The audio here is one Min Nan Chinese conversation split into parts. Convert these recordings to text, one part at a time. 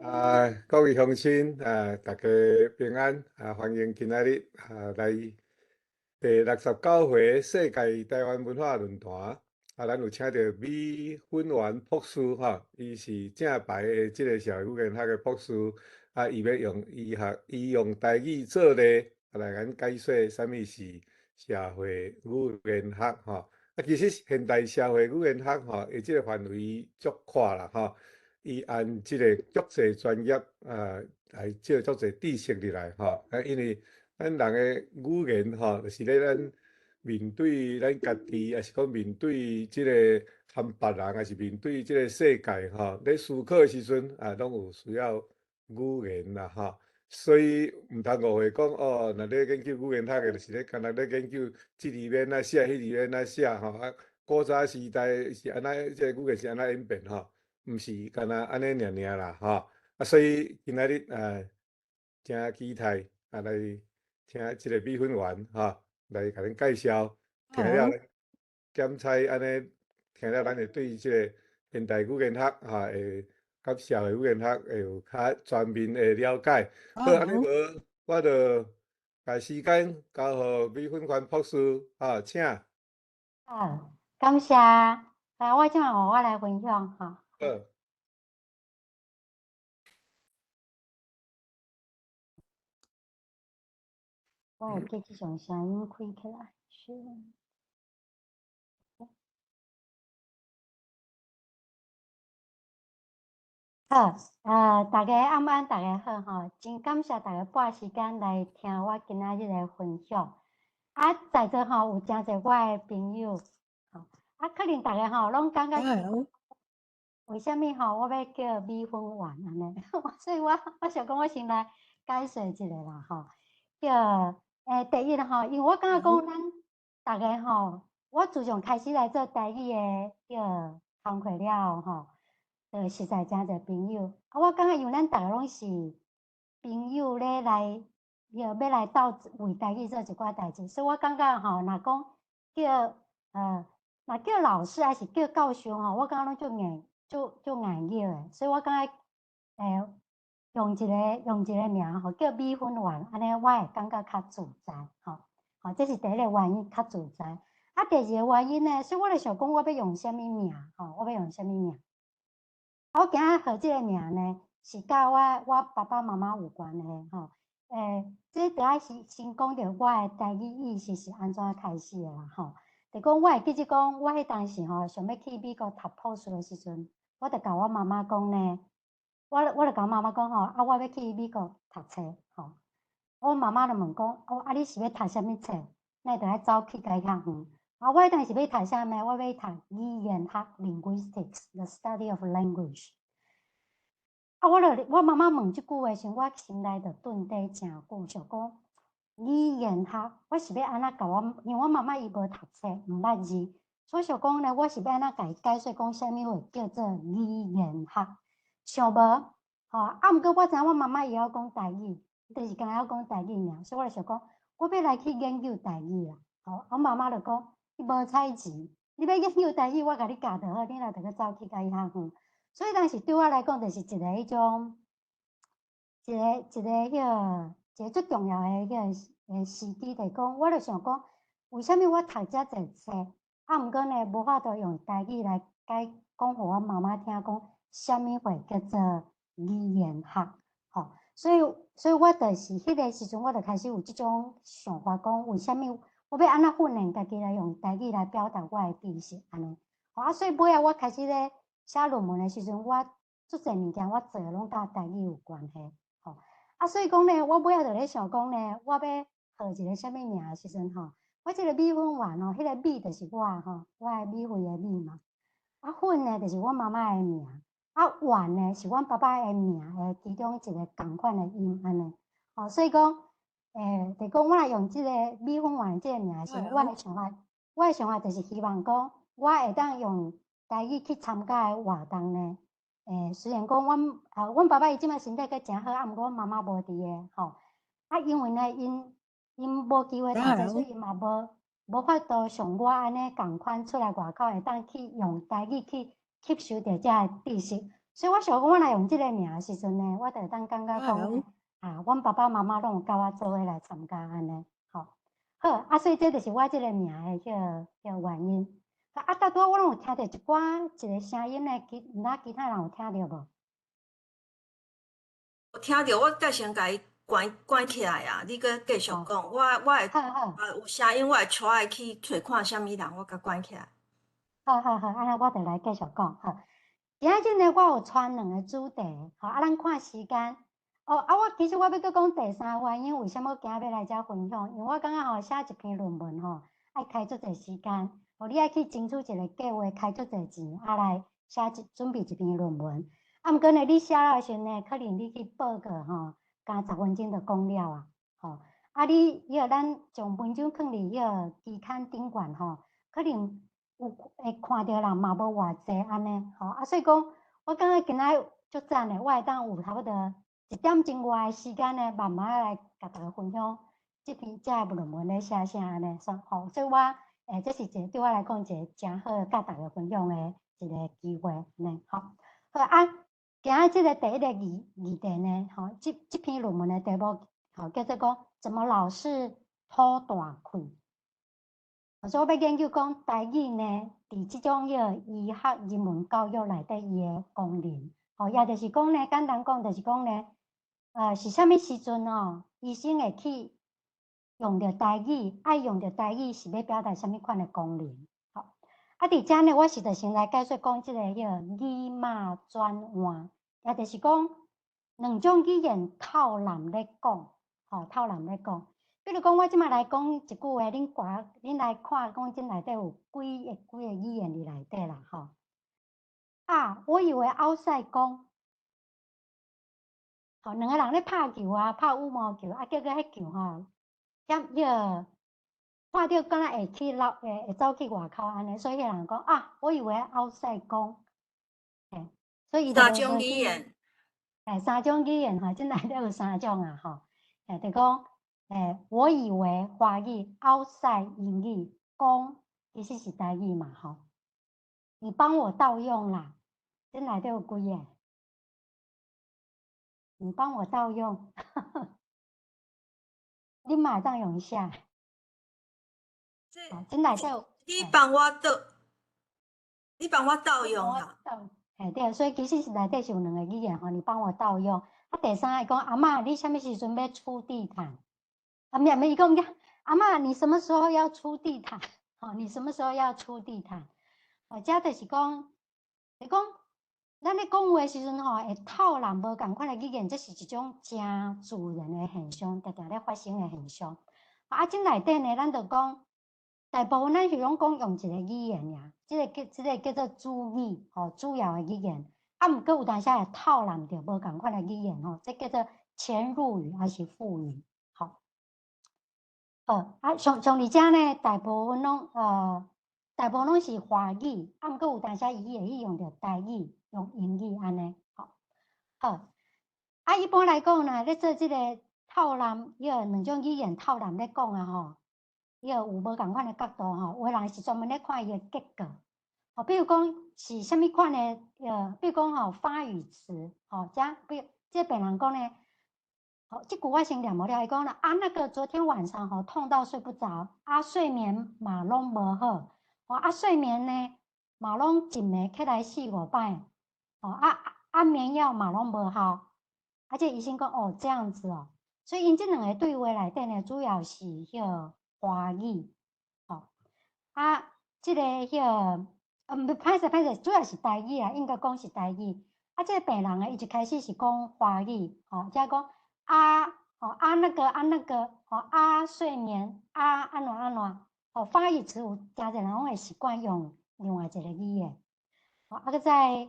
啊，各位鄉親啊，大家平安啊！歡迎今仔日啊來第69回世界台灣文化論壇啊，咱有請著米粉圓博士吼，伊是正牌的這个社會語言學的博士啊，伊欲用伊學，伊用台語做例來共咱解說啥物是社會語言學吼。啊，其實現代社會語言學吼，伊這个範圍足闊啦吼。伊按這个足濟專業啊來借足濟知識入來吼，啊，因為咱人的語言吼，就是咧咱面對咱家己，抑是講面對這个和別人，抑是面對這个世界吼，咧思考的時陣啊，攏有需要語言啦吼。所以毋通誤會講哦，若咧研究語言學的，就是咧干焦咧研究這字欲按怎寫，彼字欲按怎寫吼。啊，古早時代是按怎，這个語言是按怎演變吼。毋是干焦按呢爾爾啦，吼！啊，所以今仔日啊，誠期待啊來聽這个米粉圓吼，來共咱介紹。聽了檢採按呢，聽了咱會對這个現代語言學吼，會佮社會語言學會有較全面的了解。好，按呢無，我就共時間交予米粉圓博士，吼，請。好，感謝。啊，我這擺我來分享吼。好。我會記這種聲音開起來，是。好，大家暗安，大家好吼，真感謝大家撥時間來聽我今仔日的分享。啊，在座吼有誠濟我的朋友，吼，啊，可能大家吼攏感覺為啥物吼我欲叫米粉圓按呢？所以我想講，我先來解釋一下啦吼。叫第一吼，因為我感覺講咱逐家吼，我自從開始來做台語的叫工課了後吼，就實在誠濟朋友。啊，我感覺因為咱逐家攏是朋友咧來，欲來鬥為台語做一寡代誌，所以我感覺吼，若講叫若叫老師抑是叫教授吼，我感覺攏足硬。足足硬叫的，所以我感覺，用一个名吼叫米粉圓，按呢我會感覺較自在，吼，吼，這是第一个原因，較自在。啊，第二个原因呢，所以我就想講，我欲用啥物名，吼，我欲用啥物名？我今仔號這个名呢，是佮我爸爸媽媽有關係，吼。這著愛先先講著我的台語意識是按怎開始的啦，吼。就講我會記得講，我彼當時吼想欲去美國讀博士的時陣，我就共我媽媽講呢，我就共媽媽講吼，啊，我欲去美國讀冊吼。我媽媽就問講，哦，啊，你是欲讀啥物冊？咱著愛走去共伊遐遠。啊，我彼當時欲讀啥物？我欲讀語言學（linguistics，the study of language）。啊，我就我媽媽問這句話時，我心內就頓底誠久，想講語言學，我是欲按怎共我？因為我媽媽伊無讀冊，毋捌字，所以想講呢，我是欲按怎共伊解說講啥物話叫做語言學？想無？吼，啊，毋過我知影我媽媽伊曉講台語，就是干焦曉講台語爾，所以我就想講，我欲來去研究台語啦。吼，我媽媽就講，你無彩錢，你欲研究台語，我共你教就好，你若著閣走去共伊遐遠。所以當時對我來講，就是一個彼種，一個足重要的彼個時機，就是講，我就想講，為啥物我讀遮濟冊，啊，毋過呢，無法度用台語來解講予我媽媽聽，講啥物話叫做語言學，吼，所以我就是彼個時陣，我就開始有這種想法，講為啥物我欲按怎訓練家己來用台語來表達我的知識，按呢，吼，啊，所以尾仔我開始咧寫論文的時陣，我足濟物件我做的攏佮台語有關係，吼，啊，所以講呢，我尾仔就咧想講呢，我欲號一個啥物名的時陣吼，我這個米粉圓吼，彼個米就是我吼，我的米粉的米嘛，啊粉呢就是我媽媽的名，啊圓呢是阮爸爸的名的其中一個仝款的音按呢，吼，所以講，就講我若用這個米粉圓這個名的時陣，我的想法就是希望講，我會當用台語去參加的活動呢，雖然講阮爸爸伊這擺身體閣誠好，啊，毋過阮媽媽無佇个吼，啊，因為呢，𪜶無機會讀冊，所以𪜶嘛無法度像我按呢仝款出來外口會當去用台語去吸收著這个知識，所以我想講，我若用這个名的時陣呢，我就會當感覺講，啊，阮爸爸媽媽攏有佮我做伙來參加按呢，吼。好，啊，所以這就是我這个名的彼個原因。啊，拄拄仔我攏有聽著一寡一个聲音呢，毋知其他人有聽著無？有聽著，我才先共伊關起來啊！你閣繼續講，我會好好。啊有聲音，我會出來去揣看啥物人，我共關起來。好好好，按呢我就來繼續講好。今仔日呢，我有穿兩个主題，吼，啊，咱看時間。哦，啊，我其實我欲閣講第三個原因，為啥物今仔欲來遮分享？因為我感覺吼，寫一篇論文吼，愛開足濟時間，哦，你愛去爭取一個計劃，開足濟錢，啊來寫一準備一篇論文。啊，毋過呢，你寫了的時陣呢，可能你去報告吼，干10分鐘就講了啊，吼。啊，你彼個咱將文章囥佇彼個期刊頂懸吼，可能有會看著人嘛無偌濟按呢，吼。啊，所以講，我感覺今仔足讚的，我會當有差不多一點鐘外的時間呢，慢慢來共大家分享這篇這个論文咧寫啥按呢，吼，所以我這是一個對我來講一個誠好佮大家分享的一個機會呢，吼。好啊，今仔這個第一个議題呢，吼，這篇論文的題目，吼，叫做講怎麼老是吐大氣。所以我欲研究講台語呢，佇這種彼个醫學人文教育內底伊的功能，吼，也就是講呢，簡單講就是講呢，是啥物時陣哦，醫生會去用著台語，愛用著台語是欲表達啥物款的功能？吼，啊，佇遮呢，我是著先來解說講這个彼个語碼轉換，也就是講兩種語言套濫咧講，吼，套濫咧講。比如講，我這馬來講一句話，恁來看，講這內底有幾個語言佇內底啦，吼。啊，我以為拗賽講，吼，兩个人咧拍球啊，拍羽毛球，啊，結果彼球吼，踮彼个看著敢若會去落，會走去外口按呢，所以彼个人講啊，我以為拗賽講，嘿，所以伊三種語言，嘿，三種語言吼，這內底有三種啊，吼，嘿，就講，我以為華語拗賽英語講，其實是台語嘛，吼。你幫我盜用啦，這內底有幾个？你幫我盜用，你馬上用一下。這這內底有，你幫我盜用啦。嘿對，所以其實是內底是有兩个語言吼，你幫我盜用。啊，第三个講阿嬤，你啥物時陣欲出地毯？啊，毋是，伊講阿嬤，你什麼時候要出地毯？吼，你什麼時候要出地毯？哦，這就是講，就講咱咧講話時陣吼，會套濫無仝款的語言，這是一種誠自然的現象，定定咧發生的現象。啊，這內底呢，咱就講，大部分咱是攏講用一个語言爾，這個叫做主語，吼，主要的語言。啊，毋過有當時會套濫著無仝款的語言吼，這叫做嵌入語還是副語？吼，好，啊，像佇遮呢，大部分攏是華語，啊，毋過有當時伊會去用著台語，用英語按呢，吼，好。啊，一般來講呢，咧做這個套濫，彼个兩種語言套濫咧講啊吼，彼个有無仝款的角度吼，有的人是專門咧看伊的結構，吼，比如講是啥物款的，比如講吼發語詞，吼，遮比如這個病人講呢，吼，這句我先念無了，伊講啦，啊，那個昨天晚上吼痛到睡不著，啊，睡眠嘛攏無好。啊，睡眠呢，嘛攏一暝起來四五擺，哦，啊，安眠藥嘛攏無效，啊，這醫生講哦，這樣子哦，所以𪜶這兩个對話內底呢，主要是彼个華語，吼，啊，這个彼个，毋歹勢歹勢，主要是台語啊，應該講是台語。啊，這个病人呢，伊一開始是講華語，吼，才講啊，吼啊那個啊那個，吼啊睡眠啊按怎按怎。哦，發語詞有誠濟人攏會習慣用另外一个語言。哦，啊，閣再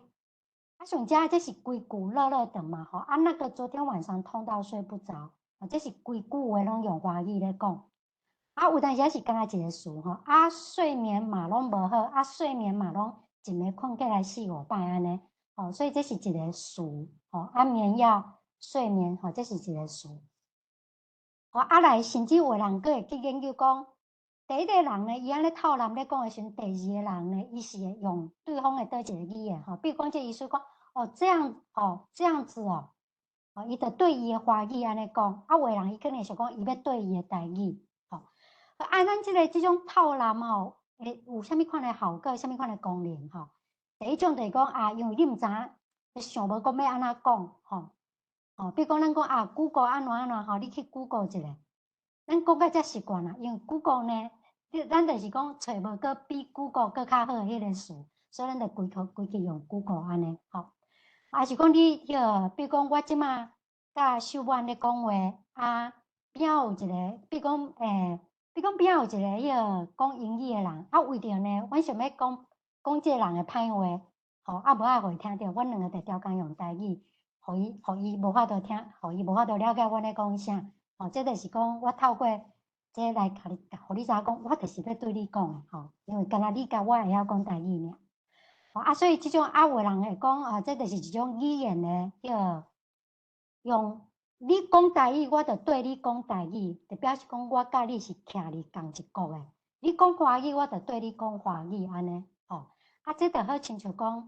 啊，像遮這是規句落落長嘛，吼啊，那個昨天晚上痛到睡不著，啊，這是規句話攏用華語咧講。啊，有當時是干焦一个詞吼，啊，睡眠嘛攏無好，啊，睡眠嘛攏一暝睏起來四五擺按呢，吼，所以這是一个詞，吼，安眠藥、睡眠，吼，這是一個詞。吼，啊來，甚至有的人閣會去研究講，第一个人呢，伊按呢套濫咧講的時陣，第二个人呢，伊是會用對方的佗一个語言，吼，比如講這醫師講，哦這樣哦，這樣子哦，哦，伊就對伊的華語按呢講，啊，有的人伊可能想講伊欲對伊的台語，吼，啊，咱這个這種套濫吼，會有啥物款的效果，啥物款的功能吼？第一種就是講啊，因為你毋知影，想無講欲按怎講，吼，吼，比如講咱講啊，Google 按怎按怎吼，你去 Google 一下，咱講甲遮習慣啦，因為 Google 呢，咱就是講揣無閣比 Google 閣較好的彼个詞，所以咱就規套規氣用 Google 按呢，吼。啊是講你彼个，比如講我這馬佮秀婉咧講話，啊邊仔有一个，比如講比如講邊仔有一个彼个講英語的人，啊為著呢，阮想欲講講這个人的歹話，吼，啊無愛予伊聽著，阮兩个就調工用台語，予伊無法度聽，予伊無法度了解阮咧講啥，吼，這就是講我透過這來共你，予你知影講，我就是欲對你講的，吼，因為干焦你佮我會曉講台語爾。啊，所以這種啊，有的人會講啊，這就是一種語言的彼个用你講台語，我就對你講台語，就表示講我佮你是徛佇仝一國的。你講華語，我就對你講華語，按呢，吼。啊，這就好親像講，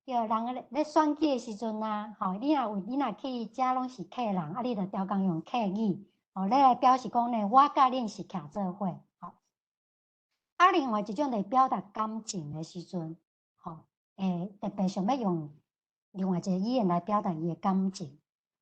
彼个人咧選舉的時陣啊，吼，你若去遮攏是客人，啊，你就調工用客語，吼，咧來表示講呢，我佮恁是徛做伙，吼。啊，另外一種就是表達感情的時陣，吼，會特別想欲用另外一個語言來表達伊的感情。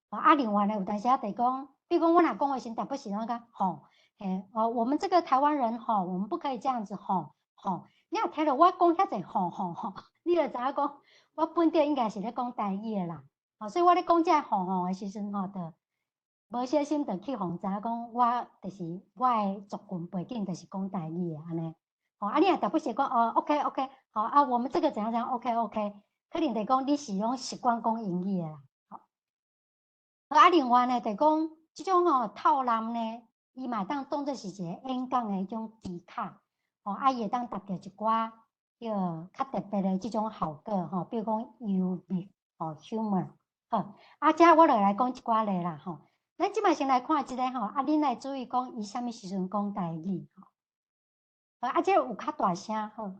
啊，另外呢，有當時仔就講，比如講，我若講話時，逐擺時攏講吼，嘿，哦，我們這個台灣人吼，我們不可以這樣子吼，吼。你若聽著我講遐濟吼吼吼，你就知影講，我本底應該是咧講台語的啦。吼，所以我咧講這吼吼的時陣吼，就無小心就去予人知影講，我就是我的族群背景就是講台語的按呢。吼，啊，你若逐擺時講哦，OK OK，好啊，我們這個怎樣怎樣，OK OK，可能就講你是攏習慣講英語的啦。啊，另外呢，就講這種吼套濫呢，伊嘛會當當做是一個演講的彼種技巧，吼，啊，伊會當達著一寡彼个較特別的這種效果吼，比如講幽默吼，humor，好，啊，這我就來講一寡例啦吼。咱這擺先來看這个吼，啊，恁來注意講伊啥物時陣講台語吼。啊，這個有較大聲好。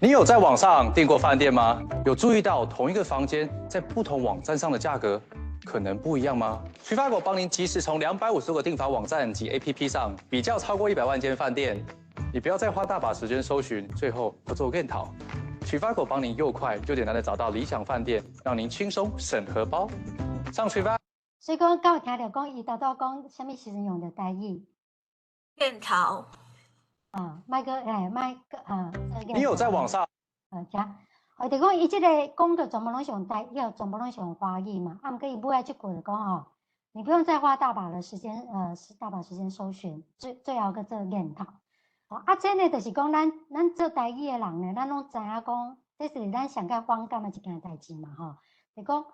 你有在網上訂過飯店嗎？有注意到同一個房間在不同網站上的價格可能不一樣嗎？Trivago 幫您即時從250多個訂房網站及 APP 上比較超過100萬間飯店，你不要再花大把時間搜尋，最後要做檢討。Trivago 幫您又快又簡單的找到理想飯店，讓您輕鬆省荷包。上 Trivago。所以講，敢有聽著講，伊拄拄講啥物時陣用著台語？鏡頭。啊，莫閣欸，莫閣啊。你有在網上？遮，哦，就講伊這個講的全部攏是用台，彼全部攏是用華語嘛。啊，毋過伊尾仔這句就講吼，你不用再花大把的時間，大把時間搜尋，最後閣做檢討。哦，啊，這呢就是講咱做台語的人呢，咱攏知影講，這是咱上較反感的一件代誌嘛，吼。就講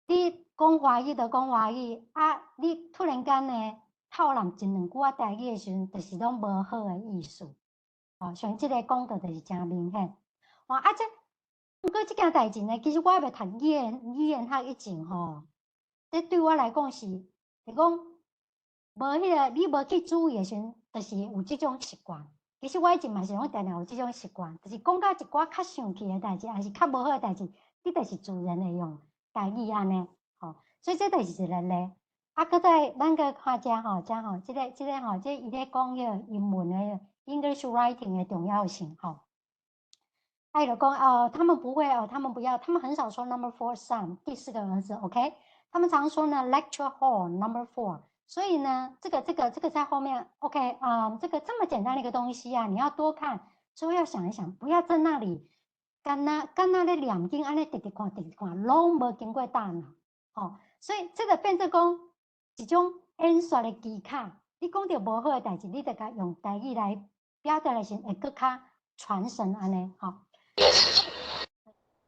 你講華語就講華語，啊，你突然間呢套濫一兩句仔台語的時陣，就是攏無好的意思。哦，像這個講的就是誠明顯。哦，啊，這毋過這件代誌呢，其實我猶未讀語言學以前吼，這對我來講是，就講無彼个，你無去注意的時陣，就是有這種習慣。其實我以前嘛是攏定定有這種習慣，就是講到一寡較生氣的代誌，抑是較無好的代誌，你就是自然會用台語按呢，吼。所以這就是一個例。啊，閣再咱閣看遮吼，遮吼，這個吼，這伊咧講彼个英文的 English writing 的重要性吼。啊，伊就講哦，他們不會哦，他們不要，他們很少說 number four son 第四個兒子，OK？他們常說呢 lecture hall number four。所以呢，這個在後面，OK 啊，這個這麼簡單的一個東西啊，你要多看，所以要想一想，不要在那裡干焦咧念經按呢直直看直直看，攏無經過大腦，吼。所以這個變做講一種演說的技巧。你講著無好的代誌，你就共用台語來表達的時陣，會閣較傳神按呢，吼。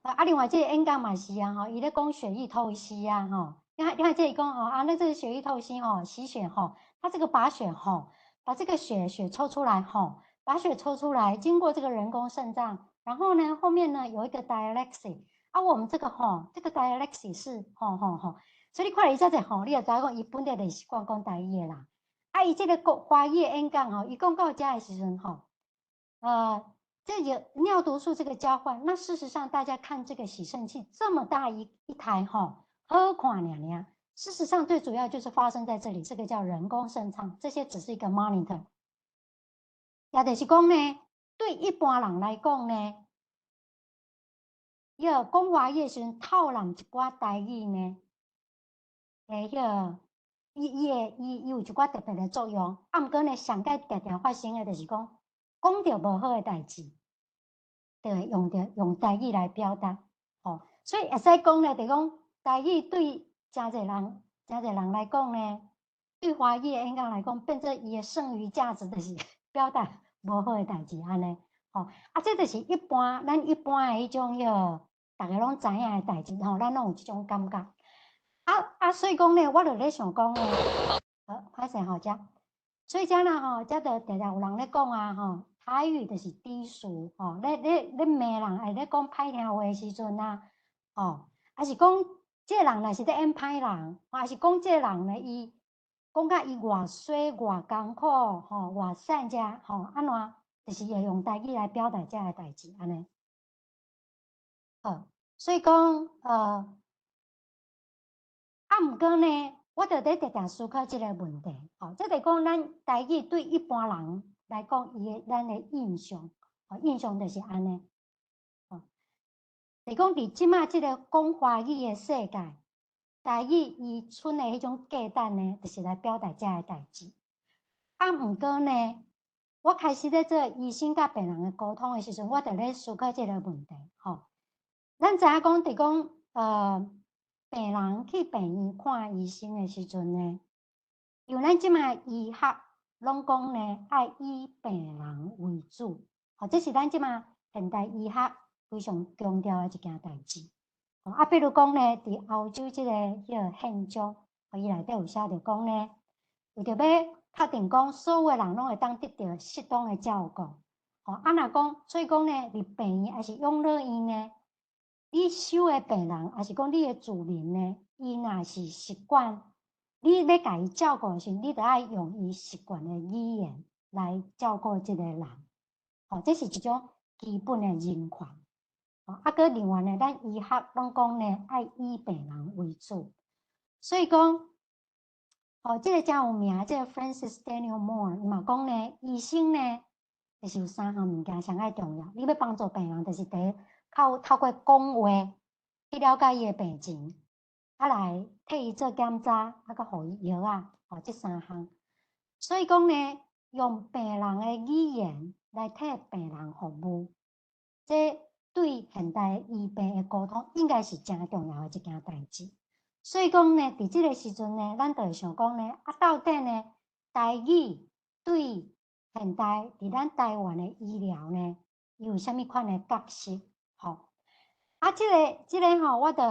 啊，另外這個演講嘛是啊，吼，伊咧講血液透析啊，吼。你看這裡講吼啊，那這個血液透析吼，洗血吼，它這個把血吼，把這個血抽出來吼，把血抽出來，經過這個人工腎臟，然後呢，後面呢有一個 dialysis，啊，我們這個吼，這個 dialysis 是吼吼吼，所以你看伊遮濟吼，你就知影講伊本來就是習慣講台語的啦。啊，伊這個國華語的演講吼，伊講到遮的時陣吼，這個尿毒素這個交換，那事實上大家看這個洗腎器這麼大一台吼，好看爾爾。事實上最主要就是發生在這裡，這個叫人工腎臟，這些只是一個 monitor。也就是講呢，對一般人來講呢，伊個講華語的時陣透濫一寡台語呢，欸，彼個伊伊會伊伊有一寡特別的作用。啊，毋過呢，上蓋定定發生的就是講，講著無好的代誌，就會用著用台語來表達，吼。所以會使講呢，就講台語對誠濟人、誠濟人來講呢，對華語的演講來講，變做伊的剩餘價值，就是表達無好的代誌按呢，吼。啊，這就是一般咱一般的彼種彼個，逐家攏知影的代誌吼，咱攏有這種感覺。啊啊，所以講呢，我就咧想講呢，好，歹勢吼遮，所以遮啦吼，遮就定定有人咧講啊吼，台語就是低俗吼，咧咧咧罵人，會咧講歹聽話的時陣啊，吼，抑是講這個人若是咧演歹人，抑是講這個人呢，伊講甲伊偌衰偌艱苦吼，偌散遮吼，按怎，就是會用台語來表達遮个代誌按呢。好，所以講，啊，毋過呢，我就咧定定思考這個問題，吼，這就講咱台語對一般人來講，伊的咱的印象，吼，印象就是按呢，吼，就講佇這馬這個講華語的世界，台語伊賰的彼種價值呢，就是來表達遮個代誌。啊，毋過呢，我開始咧做醫生佮病人的溝通的時陣，我就咧思考這個問題，吼。咱知影講，佇講，病人去病院看醫生的時陣呢，因為咱這馬醫學攏講呢，愛以病人為主，吼，這是咱這馬現代醫學非常強調的一件代誌。啊，比如講呢，佇歐洲這個彼個憲章，伊內底有寫著講呢，為著欲確定講所有的人攏會當得著適當的照顧，吼，啊，若講，所以講呢，佇病院抑是養老院呢，你收的病人，抑是講你的住民呢，伊若是習慣，你欲共伊照顧的時陣，你著愛用伊習慣的語言來照顧這個人，吼，這是一種基本的人權。啊，閣另外呢，咱醫學攏講呢，愛以病人為主，所以講，吼，這個誠有名，這個 Francis Daniel Moore 伊嘛講呢，醫生呢，就是有三項物件上愛重要，你欲幫助病人，就是第一，靠透過講話去了解伊的病情，啊來替伊做檢查，啊閣予伊藥仔，吼，這三項。所以講呢，用病人的語言來替病人服務，這對現代醫病的溝通應該是誠重要的一件代誌。所以講呢，佇這個時陣呢，咱就會想講呢，啊，到底呢，台語對現代佇咱台灣的醫療呢，伊有啥物款的角色？吼，啊，這個這個吼，我就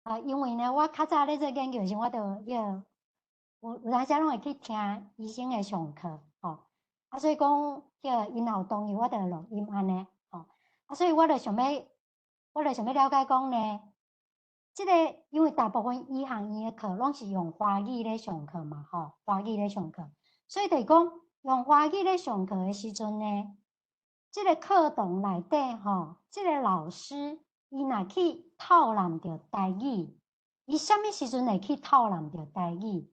啊，因為呢，我較早咧做研究的時，我就彼個有有當時攏會去聽醫生的上課，吼，啊，所以講彼個𪜶若有同意，我就錄音按呢，吼，啊，所以我就想欲，我就想欲了解講呢，這個因為大部分醫學院的課攏是用華語咧上課嘛，吼，華語咧上課，所以就是講用華語咧上課的時陣呢，這個課堂內底吼，這個老師伊若去透濫著台語，伊啥物時陣會去透濫著台語？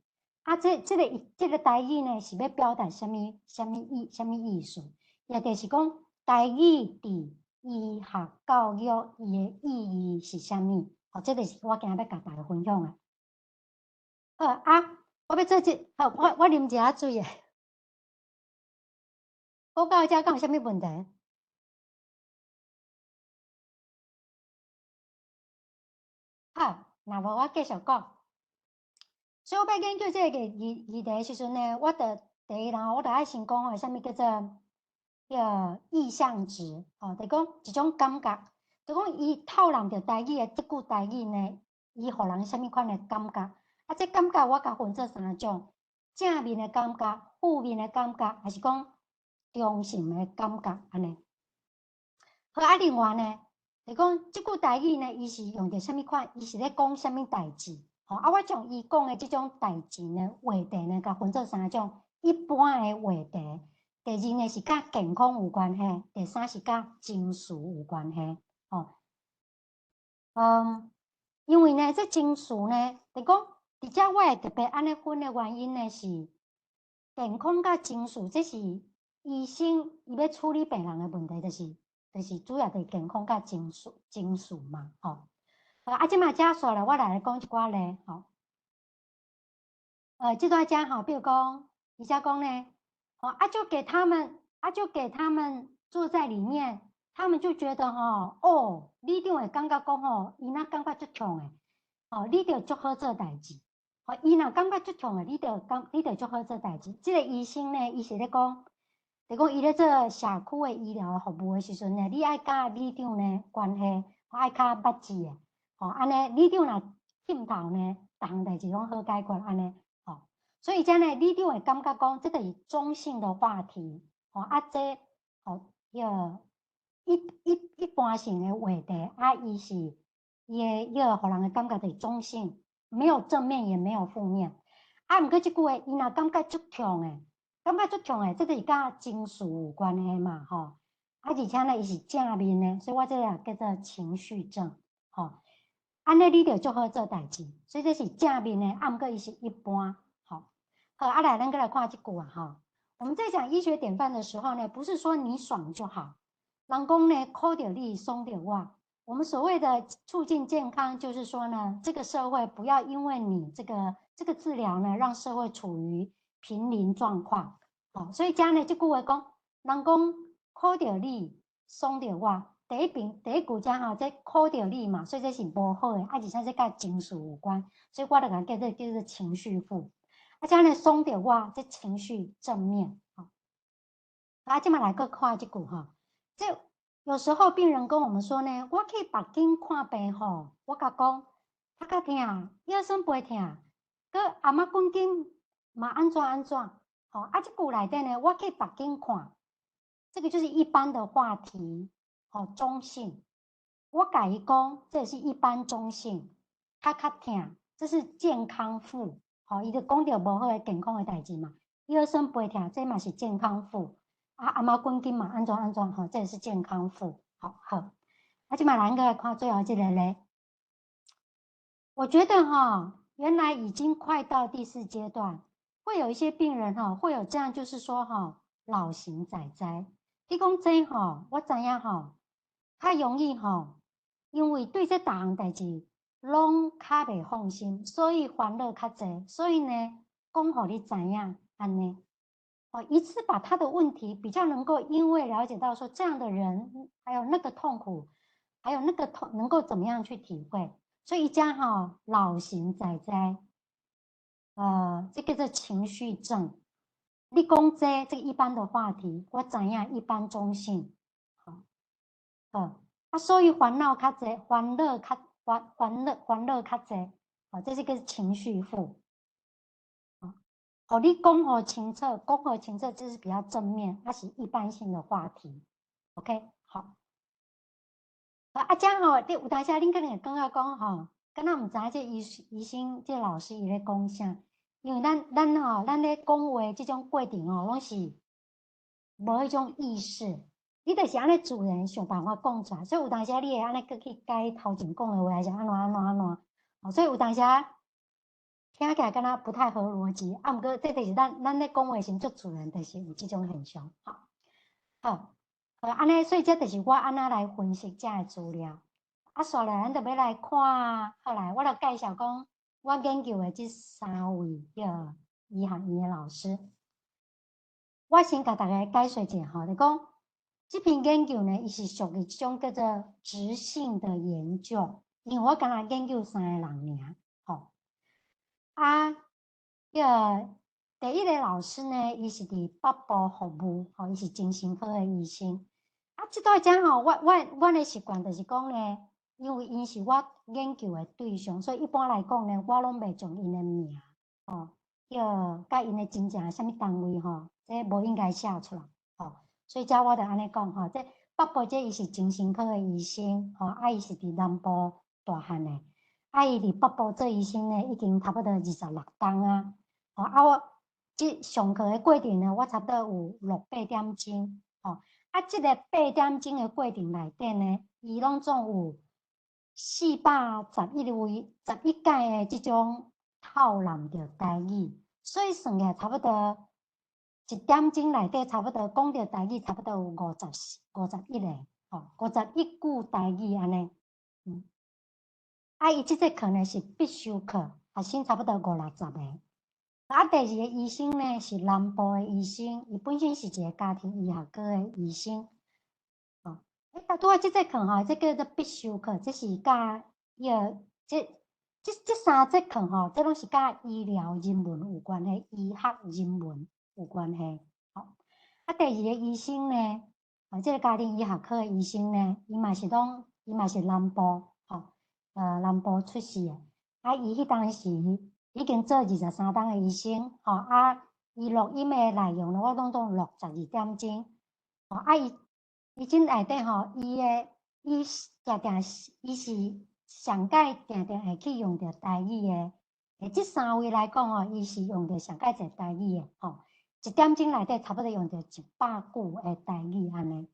啊，這、這個、這個台語呢，是欲表達啥物、啥物意、啥物意思？也就是講，台語佇醫學教育伊的意義是啥物？吼，這個是我今仔欲共大家分享的。好啊，我欲做這，好，我我啉一下水的。講到遮敢有啥物問題？好，若無我繼續講。所以我欲研究這個議議題的時陣呢，我就第一人我就愛先講吼，啥物叫做彼個意向值，吼，就講一種感覺，就講伊透濫著台語的這句台語呢，伊予人啥物款的感覺？啊，這感覺我共分做三種：正面的感覺、負面的感覺，抑是講中性的感覺按呢。好，啊，另外呢，就講這句台語呢，伊是用著啥物款？伊是咧講啥物代誌？吼，啊，我將伊講的這種代誌呢，話題呢，共分做三種：一般的話題，第二呢是佮健康有關係，第三是佮情緒有關係。吼，因為呢，這情緒呢，就講佇遮我會特別按呢分的原因呢是健康佮情緒，這是醫生伊欲處理病人的問題，就是主要就是健康佮情緒嘛，吼。啊，這馬遮煞來，我來講一寡例，吼。這段遮吼，比如講，伊遮講呢，吼啊，就給他們，啊，就給他們坐在裡面，他們就覺得吼，哦，里長會感覺講吼，伊若感覺足痛的，吼，你著足好做代誌，吼，伊若感覺足痛的，你著足好做代誌。這個醫生呢，伊是咧講，就講伊咧做社區的醫療服務的時陣呢，你愛佮里長呢關係，愛較密切的，吼，按呢里長若凊頭呢，逐項代誌攏好解決按呢。所以遮呢，里長會感覺講，這個是中性的話題，吼啊，這吼，彼個一般性的話題，啊，伊是伊的彼個，予人的感覺就是中性，沒有正面也沒有負面。啊，毋過這句話，伊若感覺足痛的，感覺足痛的，這就是佮情緒有關係嘛，吼。啊，而且呢，伊是正面的，所以我這個叫做情緒症，吼。按呢，你著足好做代誌，所以這是正面的，啊，毋過伊是一般。好，啊來，咱閣來看這句啊，吼。我們在講醫學典範的時候呢，不是說你爽就好。人講呢，苦著你，爽著我。我們所謂的促進健康，就是說呢，這個社會不要因為你這個治療呢，讓社會處於瀕臨狀況。好，所以遮呢，這句話講，人講苦著你，爽著我。第一遍第一句遮吼，這苦著你嘛，所以這是無好的，啊，而且這佮情緒有關，所以我就共叫做情緒負。啊，遮呢爽著我，這情緒正面。吼，啊，這馬來閣看這句吼，這有時候病人跟我們說呢，我去北京看病吼，我共講，頭殼疼，腰酸背疼，閣頷仔骨筋嘛按怎按怎，吼，啊，這句內底呢，我去北京看，這個就是一般的話題，吼，中性。我共伊講，這是一般中性，頭殼疼，這是健康負。吼，伊就講著無好的健康的代誌嘛，腰酸背疼，這嘛是健康負。啊，頷仔骨筋嘛，按怎按怎吼，這是健康負。好好，啊，這馬咱閣來看最後這個咧。我覺得哈，原來已經快到第四階段，會有一些病人哈，會有這樣，就是說哈，老神在在。你講這吼，我知影吼，較容易吼，因為對這逐項代誌攏較袂放心，所以煩惱較濟，所以呢，講予你知影按呢，哦，一次把他的問題比較能夠，因為了解到說這樣的人，還有那個痛苦，還有那個痛，能夠怎麼樣去體會，所以遮吼老神在在，這個叫情緒症。你講這個一般的話題，我知影一般中性，好，好，啊，所以煩惱較濟，煩惱較濟，好，這是個情緒負。哦，你講予清楚，講予清楚，這是比較正面，它是一般性的話題。OK，好。啊，這樣吼，你有當時恁可能會感覺講吼，敢若毋知影這醫生這老師伊咧講啥，因為咱吼，咱咧講話這種過程吼，攏是無彼種意識，你就是按呢自然想辦法講出來，所以有當時你會按呢閣去改頭前講的話，還是按怎按怎按怎，所以有當時聽起來敢若不太合邏輯，啊，毋過這就是咱咧講話時足自然，就是有這種現象。好，好，好，按呢，所以這就是我按怎來分析這个資料。啊，紲來咱就欲來看，後來我來介紹講，我研究的這三位彼個醫學院的老師。我先共大家解說一下吼，就講這篇研究呢，伊是屬於這種叫做質性的研究，因為我敢若研究三個人爾，吼。啊，彼個第一個老師呢，伊是佇北部服務，吼，伊是精神科的醫生。啊，這段遮吼，我的習慣就是講呢，因為𪜶是我研究的對象，所以一般來講呢，我攏袂將𪜶的名，吼，叫佮𪜶的真正啥物單位吼，這無應該寫出來，吼。所以遮我就按呢講吼，這北部這伊是精神科的醫生，吼，啊，伊是佇南部大漢的，啊，伊佇北部做醫生呢，已經差不多26冬啊，吼，啊，我這上課的過程呢，我差不多有錄八點鐘，吼。啊，這个八點鐘的過程內底呢，伊攏總有411位、11擺的這種透濫著台語，所以算起來差不多一點鐘內底，差不多講著台語，差不多有51個，吼，51句台語按呢。啊，伊這節課呢是必修課，學生差不多五六十个。啊，第二个醫生呢是南部的醫生，伊本身是一个家庭醫學科的醫生。哦，欸，拄仔這節課吼，這叫做必修課，這是佮伊个這三節課吼，這攏是佮醫療人文有關係，醫學人文有關係。吼，啊，第二个醫生呢，啊，這个家庭醫學科的醫生呢，伊嘛是攏，伊嘛是南部，吼，南部出世的。啊，伊彼當時已經做23冬的醫生，吼啊，伊錄音的內容呢，我攏總錄12點鐘，吼啊，伊這內底吼，伊的伊定定伊是上蓋定定會去用著台語的。欸，這三位來講吼，伊是用著上蓋濟台語的，吼，一點鐘內底差不多用著100句的台語按呢。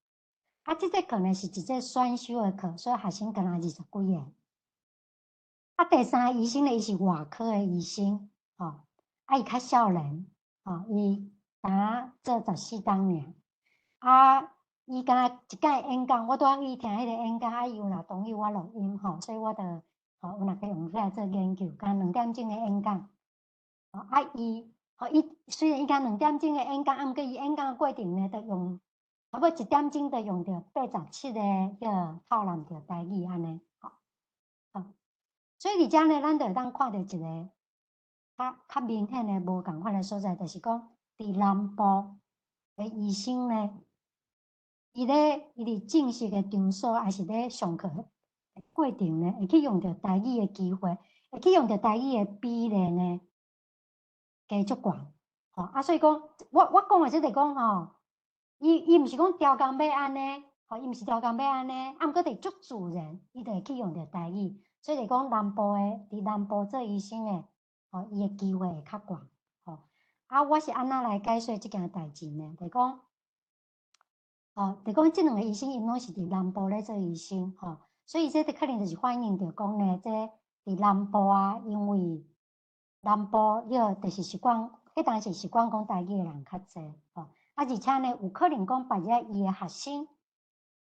啊，這節課呢是一節選修的課，所以學生敢若20幾个。啊，第三个醫生呢，伊是外科的醫生，吼，啊，伊較少年，吼，伊敢做14冬爾。啊，伊敢若一擺演講，我拄仔去聽彼个演講，啊，伊有若同意我錄音，吼，所以我就吼有若去用起來做研究，敢2點鐘的演講。吼，啊，伊，吼，伊雖然伊敢2點鐘的演講，啊，毋過伊演講的過程呢，就用差不多一點鐘就用著87個彼个透濫著台語按呢，吼。所以佇遮呢，咱就會當看著一个較較明顯的無仝款的所在，就是講佇南部的醫生呢，伊佇正式的場所，抑是咧上課的過程呢，會去用著台語的機會，會去用著台語的比例呢，加足懸。吼啊，所以講，我講的這個講吼，伊毋是講刁工欲按呢，吼，伊毋是刁工欲按呢，啊，毋過就足自然，伊就會去用著台語。所以就講南部的，佇南部做醫生的，吼，伊的機會會較懸，吼。啊，我是按怎來解說這件代誌呢？就講，吼，就講這兩个醫生𪜶攏是佇南部咧做醫生，吼，所以這可能就是反映著講呢，這佇南部啊，因為南部彼個就是習慣，彼當時習慣講台語的人較濟，吼。啊，而且呢，有可能講別日伊的學生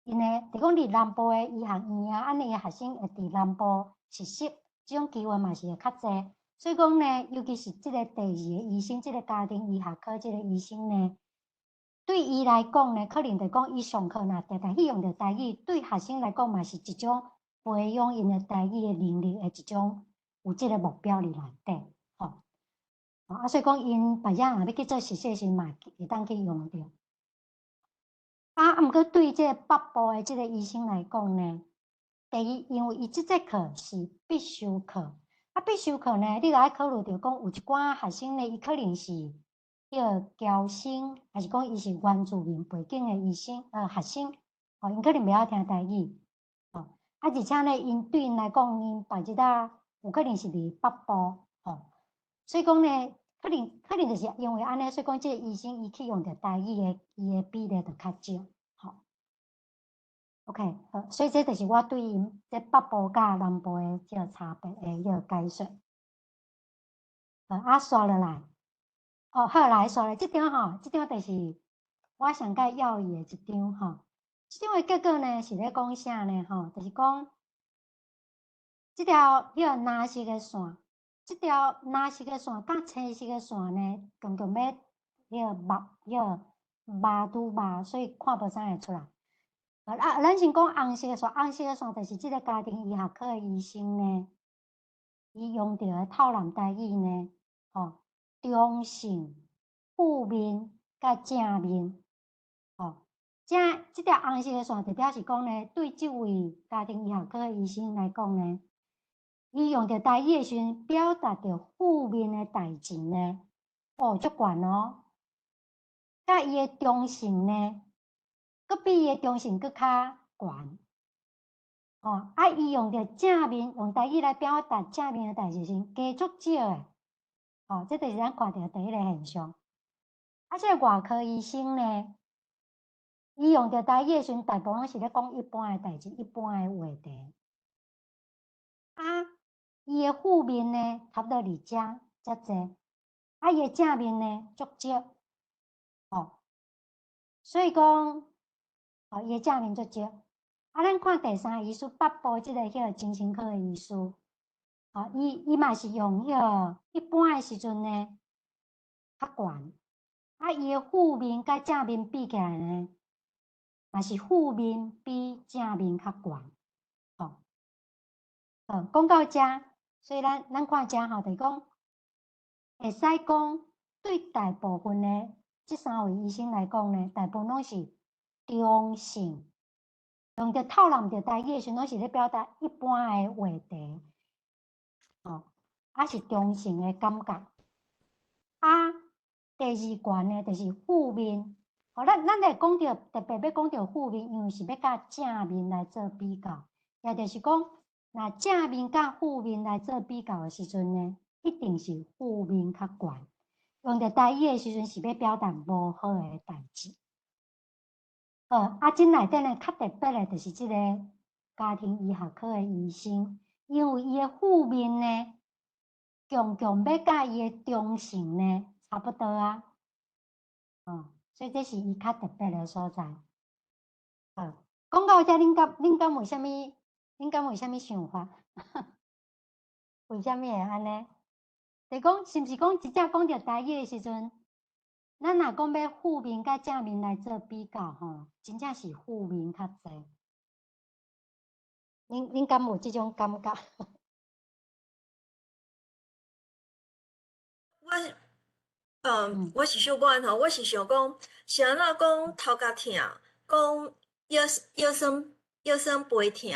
，𪜶呢，就講佇南部的醫學院啊，按呢伊的學生會佇南部實習，這種機會嘛是會較濟。所以講呢，尤其是這个第二個醫生，這个家庭醫學科這个醫生呢，對伊來講呢，可能就講伊上課若定定去用著台語，對學生來講嘛是一種培養𪜶的台語的能力的一種有這个目標佇內底，吼。啊，所以講𪜶別日若欲去做實習時嘛，會當去用著。啊，毋過對這个北部的這个醫生來講呢，第一，因為伊這節課是必修課，啊，必修課呢，你著愛考慮著講，有一寡學生呢，伊可能是彼个僑生，抑是講伊是原住民背景的醫生，學生，吼，𪜶可能袂曉聽台語，吼，啊，而且呢，𪜶對𪜶來講，𪜶別日仔有可能是佇北部，吼，所以講呢，可能就是因為按呢，所以講這个醫生伊去用著台語的，伊的比例就較少，吼。OK，好，所以這就是我對𪜶這北部佮南部的這个差別的彼个解說。好，啊，紲落來，哦，好，來紲來，這張吼，這張就是我上蓋要伊的一張吼。這張的結果呢，是咧講啥呢？吼，就是講這條彼个藍色的線，這條藍色的線佮青色的線呢，強強欲彼个目彼个目拄目，所以看無啥會出來。啊，咱先講紅色的線，紅色的線就是這个家庭醫學科的醫生呢，伊用著的透濫台語呢，吼，中性、負面佮正面，吼，這條紅色的線就表示講呢，對這位家庭醫學科的醫生來講呢，伊用著台語的時陣，表達著負面的代誌呢，哦，足懸哦，佮伊的中性呢，閣比伊的中性閣較懸，吼，啊，伊用著正面，用台語來表達正面的代誌時，加足少的，吼，這就是咱看著第一个現象。啊，這个外科醫生呢，伊用著台語的時陣，大部分攏是咧講一般的代誌、一般的話題。啊，伊的負面呢，差不多佇遮遮濟，啊，伊的正面呢，足少，吼。所以講，哦，伊的正面足少。啊，咱看第三醫師北部這个彼個精神科的醫師，吼，伊嘛是用彼個一般的時陣呢，較懸。啊，伊的負面佮正面比起來呢，嘛是負面比正面較懸，吼。好，講到遮，所以咱看遮吼，就是講會使講對大部分的這三位醫生來講呢，大部分攏是中性，用著透露著台語的時陣，攏是咧表達一般的話題，吼，啊是中性的感覺。啊，第二懸呢，就是負面。吼，咱來講著特別欲講著負面，因為是欲佮正面來做比較，也就是講，若正面佮負面來做比較的時陣呢，一定是負面較懸。用著台語的時陣是欲表達無好的代誌。好，啊，這內底呢，較特別的，就是這个家庭醫學科的醫生，因為伊的負面呢，強強欲佮伊的中性呢，差不多啊，哦，所以這是伊較特別的所在。好，講到遮，恁敢有啥物？恁敢有啥物想法？為啥物會按呢？就講，是毋是講，真正講著台語的時陣，咱若講欲負面佮正面來做比較吼，真正是負面較濟。恁敢有這種感覺？我，我是小可吼，我是想講，是按怎講頭殼疼，講腰酸背疼，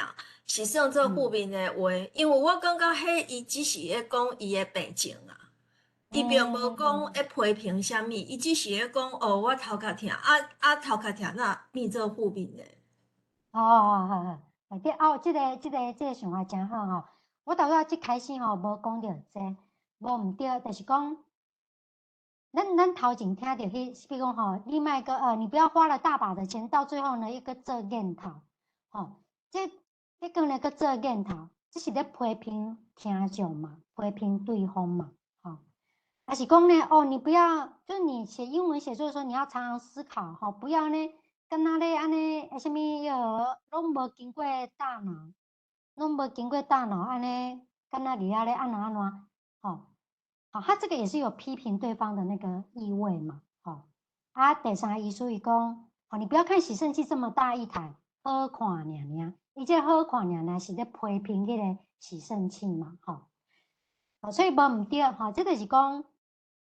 是算做負面的話，因為我感覺彼伊只是咧講伊的病情啊，伊並無講咧批評啥物，伊只是咧講哦，我頭殼疼，啊啊頭殼疼哪變做負面的？哦哦好好，對哦，這個想法誠好吼。我頭拄仔一開始吼無講著這個，無毋對，就是講，咱頭前聽著彼，比如講吼，你莫閣你不要花了大把的錢，到最後呢，又閣做癮頭，吼，這彼講咧閣做癮頭，這是咧批評聽眾嘛，批評對方嘛，吼，還是講呢，哦，你不要，就你寫英文寫作的時候，你要常常思考，吼，不要呢，敢若咧按呢，啥物彼個，攏無經過大腦，攏無經過大腦按呢，敢若佇遐咧按怎按怎，吼，好，他這個也是有批評對方的那個意味嘛，吼，啊，第三個意思伊講，吼，你不要看洗腎器這麼大一台，好看爾爾，伊這好看爾爾是咧批評彼個洗腎器嘛，吼，好，所以無毋對，吼，這就是講，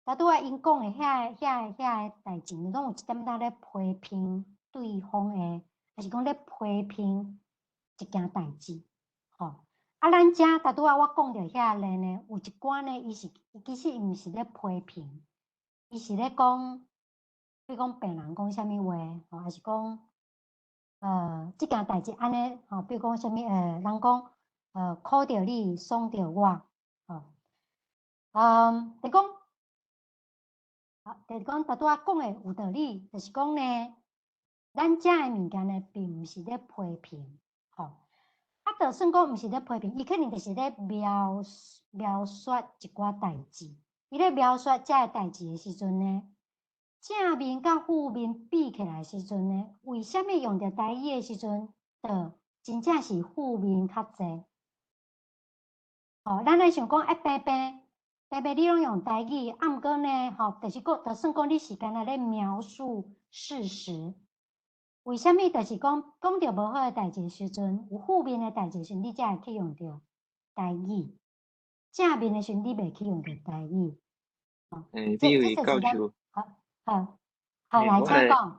頭拄仔𪜶講的遐個代誌，攏有一點仔咧批評對方的，還是講咧批評一件代誌，吼。啊，咱遮頭拄仔我講著遐個呢，有一寡呢，伊是伊其實伊毋是咧批評，伊是咧講，比如講病人講啥物話，吼，還是講，這件代誌按呢，吼，比如講啥物，人講，苦著你，爽著我，吼，就講，就是講頭拄仔講的有道理，就是講呢，咱遮的物件呢，並毋是咧批評，吼。啊，就算講毋是咧批評，伊可能就是咧描述一寡代誌。伊咧描述遮个代誌的時陣呢，正面佮負面比起來的時陣呢，為啥物用著台語的時陣，就真正是負面較濟？吼，咱咧想講，欸，平平平平，你攏用台語，啊，毋過呢，吼，就是講，就算講你是干焦咧描述事實。為啥物？就是講講著無好的代誌時陣，有負面的代誌時陣，你才會去用著台語；正面的時陣，你袂去用著台語。欸，美惠教授。好，好，好，來，請講。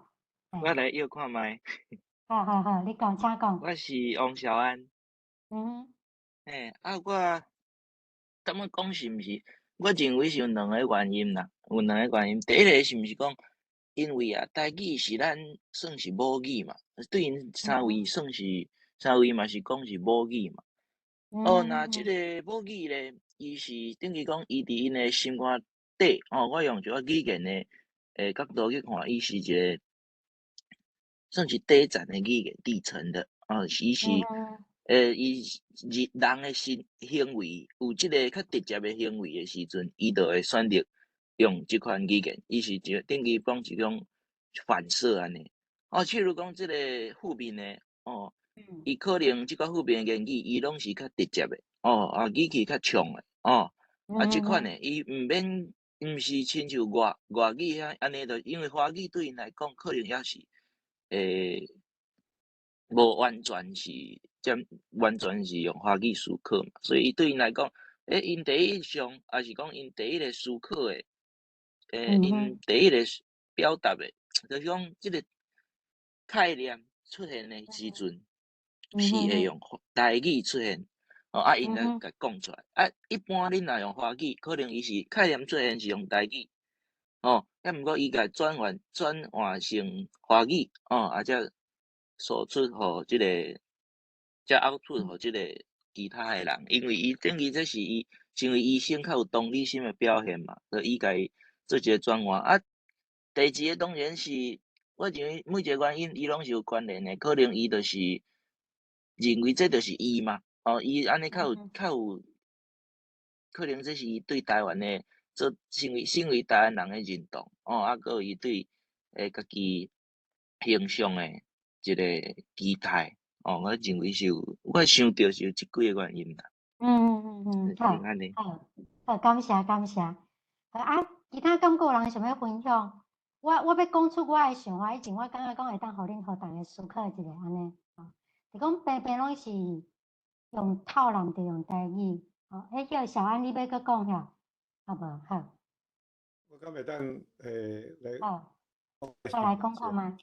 我來約看覓。好好好，你講，請講。我是王小安。欸，啊，我感覺講是毋是？我認為是有兩個原因啦，有兩個原因。第一個是毋是講？因為啊，台語是咱算是母語嘛，對𪜶三位算是三位嘛是講是母語嘛。哦，若這個母語咧，伊是等於講伊佇𪜶的心肝底，哦，我用一個語言的的角度去看，伊是一个算是底层的语言，底层的，哦，伊是伊人的行为有这个较直接的行为的时阵，伊就会选择用这款语言，伊是一等于讲一种反射按呢。哦，譬如讲这个负面的，哦，伊可能这个负面的言语，伊拢是较直接的，哦，啊，语气较冲的，哦，啊，这款的，伊毋免，毋是亲像外语遐按呢，就因为华语对𪜶来讲，可能犹是，无完全是，这完全是用华语思考嘛，所以伊对𪜶来讲，𪜶第一印象，抑是讲𪜶第一个思考的，𪜶第一个表达的，就是讲这个概念出现的时阵，是会用台语出现，哦，啊，𪜶来共讲出来。啊，一般恁若用华语，可能伊是概念出现是用台语，哦，啊，毋过伊共转换成华语，哦，啊，才输出予这个，才 output 予这个其他的人，因为伊等于这是伊身为医生较有同理心的表现嘛，所以伊共做一个转换。啊，第二个当然是，我认为每一个原因伊拢是有关联的，可能伊就是认为这就是伊嘛，哦，伊按呢较有，可能这是伊对台湾的做身为台湾人的认同，哦，啊，阁有伊对家己形象的一个期待，哦，我认为是有，我想著是有这几个原因啦。好，好，好，感谢感谢。啊，其他敢阁有人想欲分享？我欲讲出我的想法以前，我感觉讲会当予恁予逐家思考一下按呢，吼，就讲平平拢是用透人就用台语，吼，彼个小安你欲阁讲遐，好无？好。我敢会当来？好，再来讲看觅。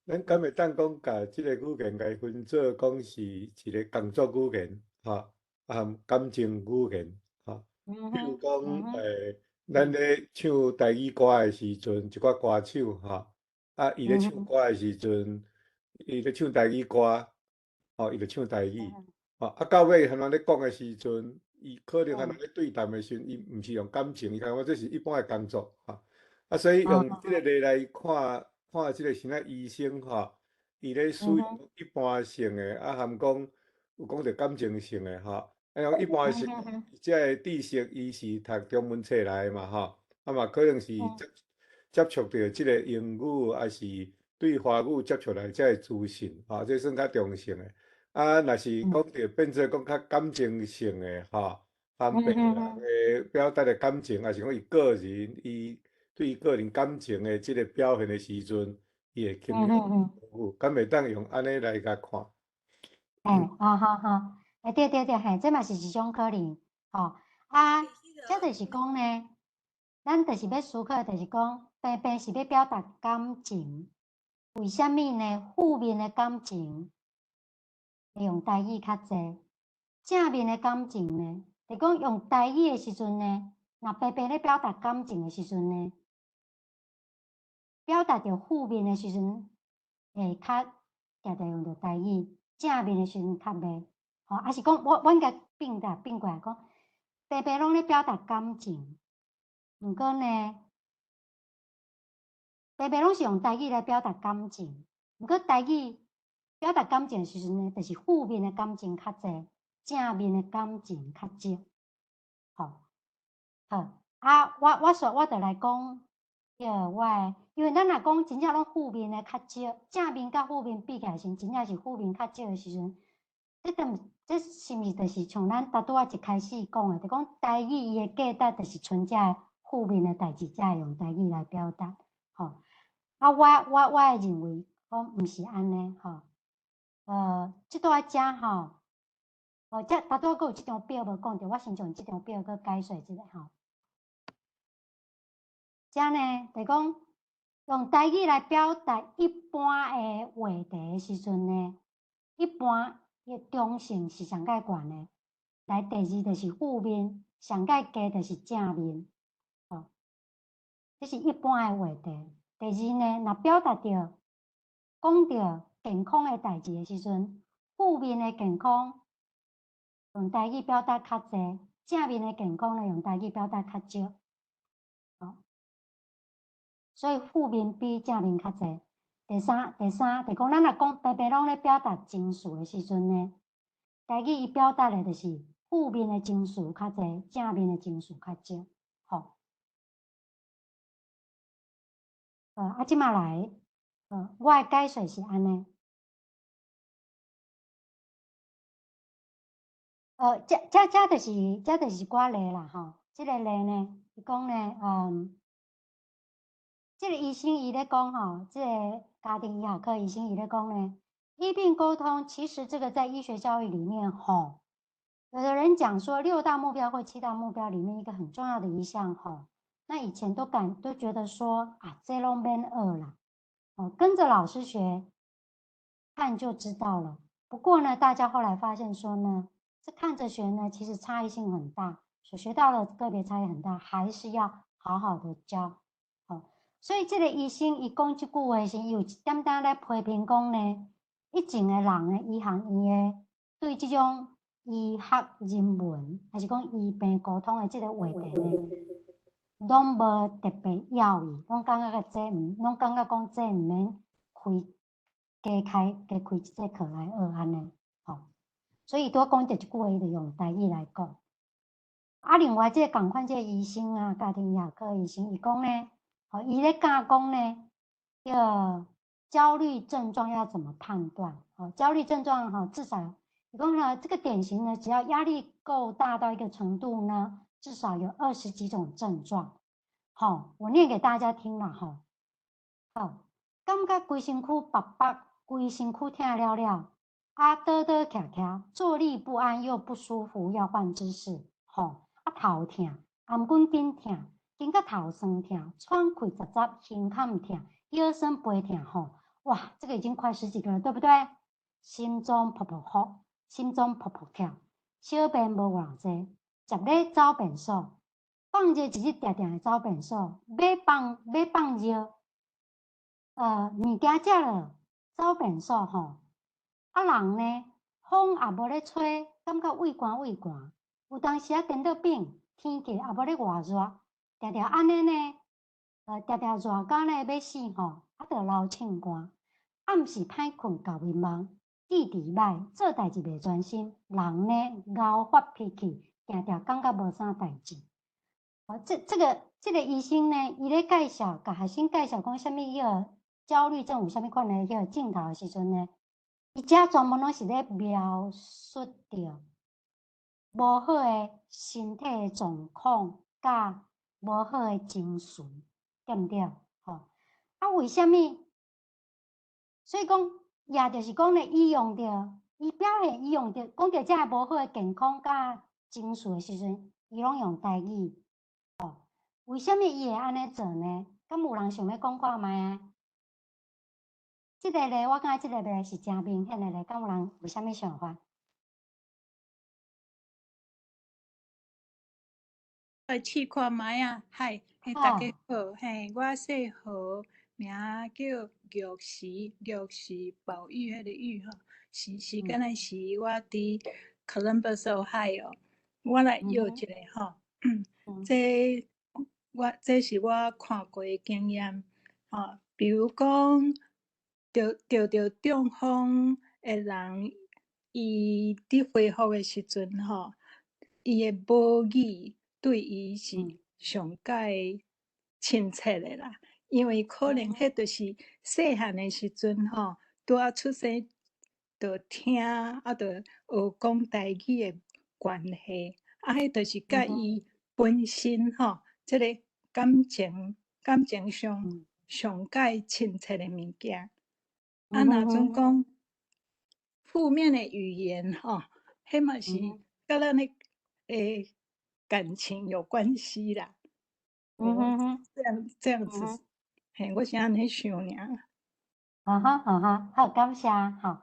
咱敢会当讲，共这个语言共分做讲是一个工作语言，吼，啊含感情语言，吼。比如讲，咱咧唱台语歌的时阵，一寡歌手，吼，啊，伊咧唱歌的时阵，伊咧唱台语歌，吼，伊就唱台语，吼，啊，到尾彼人咧讲的时阵，伊可能彼人咧对谈的时阵，伊毋是用感情，伊感觉这是一般的工作，吼，啊，所以用这个例来看。看这个啥物医生吼，伊咧使用一般性的，啊含讲有讲著感情性的吼，啊用一般性，这个知识伊是读中文册来的嘛吼，啊嘛可能是接触著这个英语，抑是对华语接触来这个资讯，吼，这算较中性的。啊，若是讲著变做讲较感情性的吼，含别人的表达的感情，抑是讲伊个人伊对伊个人感情的这个表现的时阵，伊会倾向有，敢会当用按呢来共看？嘿，好好好，对对对，嘿，这嘛是一种可能，吼，啊，这就是讲呢，咱就是欲思考，就是讲，平平是欲表达感情，为啥物呢？负面的感情会用台语较济，正面的感情呢，就讲用台语的时阵呢，若平平咧表达感情的时阵呢，表达著负面的时阵，会较常常用著台语；正面的时阵较袂。吼，抑是讲我阮共变啦变过来讲，平平拢咧表达感情，毋过呢，平平拢是用台语来表达感情，毋过台语表达感情的时阵呢，就是负面的感情较济，正面的感情较少。吼，好，啊，我说我就来讲，彼个我的，因为咱若讲真正拢负面的较少，正面佮负面比起来时，真正是负面较少的时阵，这是毋是就是像咱拄拄仔一开始讲的，就讲台语伊的价值就是賰这负面的代志，才会用台语来表达，吼。啊，我会认为讲毋是按呢，吼。这拄仔遮吼，哦，这拄拄仔阁有这张表无讲著，我先将这张表阁解说一下吼。遮呢，就讲用台语来表达一般的话题的时阵呢，一般的中性是上盖悬的，来第二就是负面，上盖低就是正面，吼，这是一般的话题。第二呢，若表达著讲著健康的代志的时阵，负面的健康用台语表达较济，正面的健康呢用台语表达较少。吼，所以負面比正面較濟。第三，就講咱若講白白攏咧表達情緒的時陣呢，台語伊表達的就是負面的情緒較濟，正面的情緒較少，吼。啊，這馬來，我的解說是按呢。這就是一寡例啦，吼。這個例呢，伊講呢，這個醫生伊咧講吼，這個家庭醫學科醫生伊咧講呢，醫病溝通其實這個在醫學教育裡面吼，有的人講說六大目標或七大目標裡面一個很重要的一項吼，那以前都覺得說啊，這攏免學啦，哦，跟着老師學，看就知道了。不過呢，大家後來發現說呢，這看着學呢，其實差異性很大，所學到的個別差異很大，還是要好好的教。所以這個醫生伊講這句話時，伊有一點點咧批評講呢，以前的人呢，醫學院的對這種醫學人文，還是講醫病溝通的這個話題呢，攏無特別要伊，攏感覺個這毋，攏感覺講這毋免開加開加開這個課來學按呢，吼。所以拄仔講著這句話，伊就用台語來講。啊，另外這個仝款這個醫生啊，家庭醫學科醫生，伊講呢。好，伊咧教講呢，叫焦慮症狀要怎麼判斷？哦，焦慮症狀哈，至少伊講呢，這個典型呢，只要壓力夠大到一個程度呢，至少有20幾種症狀。好，我念給大家聽啦，吼。好，感覺規身軀白白，規身軀疼了了，啊，倒倒徛徛，坐立不安又不舒服，要換姿勢，吼，啊頭疼，頷頸緊疼。肩胛頭酸疼，喘氣雜雜，胸坎疼，腰酸背疼，吼，哇，這個已經快10幾個了，對不對？心臟噗噗呼，心臟噗噗跳，小便無偌濟，食咧走便所，放熱一日定定會走便所，欲放尿，物件食了走便所，吼，啊人呢，風也無咧吹，感覺畏寒畏寒，有當時啊顛倒反，天氣也無咧偌熱。定定按呢呢，定定熱到呢欲死吼，啊，就流凊汗，暗時歹睏，搞眠夢，記憶䆀，做代誌袂專心，人呢𠢕發脾氣，定定感覺無啥代誌。哦，這個醫生呢，伊咧介紹，共學生介紹講啥物彼個焦慮症有啥物款的彼個症頭的時陣呢，伊遮全部攏是咧描述著無好的身體的狀況，佮無好的情緒，對毋對？吼，啊，為啥物？所以講，也就是講咧，伊用著，伊表現，伊用著，講著遮個無好的健康佮情緒的時陣，伊攏用台語。吼，為啥物伊會按呢做呢？敢有人想欲講看覓啊？這個咧，我感覺這個咧是誠明顯的咧，敢有人有啥物想法？來試看覓啊！嗨，嘿，大家好，嘿，我姓何，名叫玉時，玉是寶玉彼個玉吼，時時間的時，我佇 Columbus Ohio，我來約一下吼，這是我看過的經驗，吼，比如講，著中風的人，伊佇恢復的時陣吼，伊的母語對伊是上蓋親切的啦，因為可能彼就是細漢的時陣吼，拄仔出生就聽啊，就學講台語的關係，啊，彼就是佮伊本身吼，這個感情上上蓋親切的物件。啊，若準講負面的語言吼，彼嘛是佮咱的感情有關係啦。這樣子，嘿，我是按呢想爾。啊哈啊哈，好，感謝吼。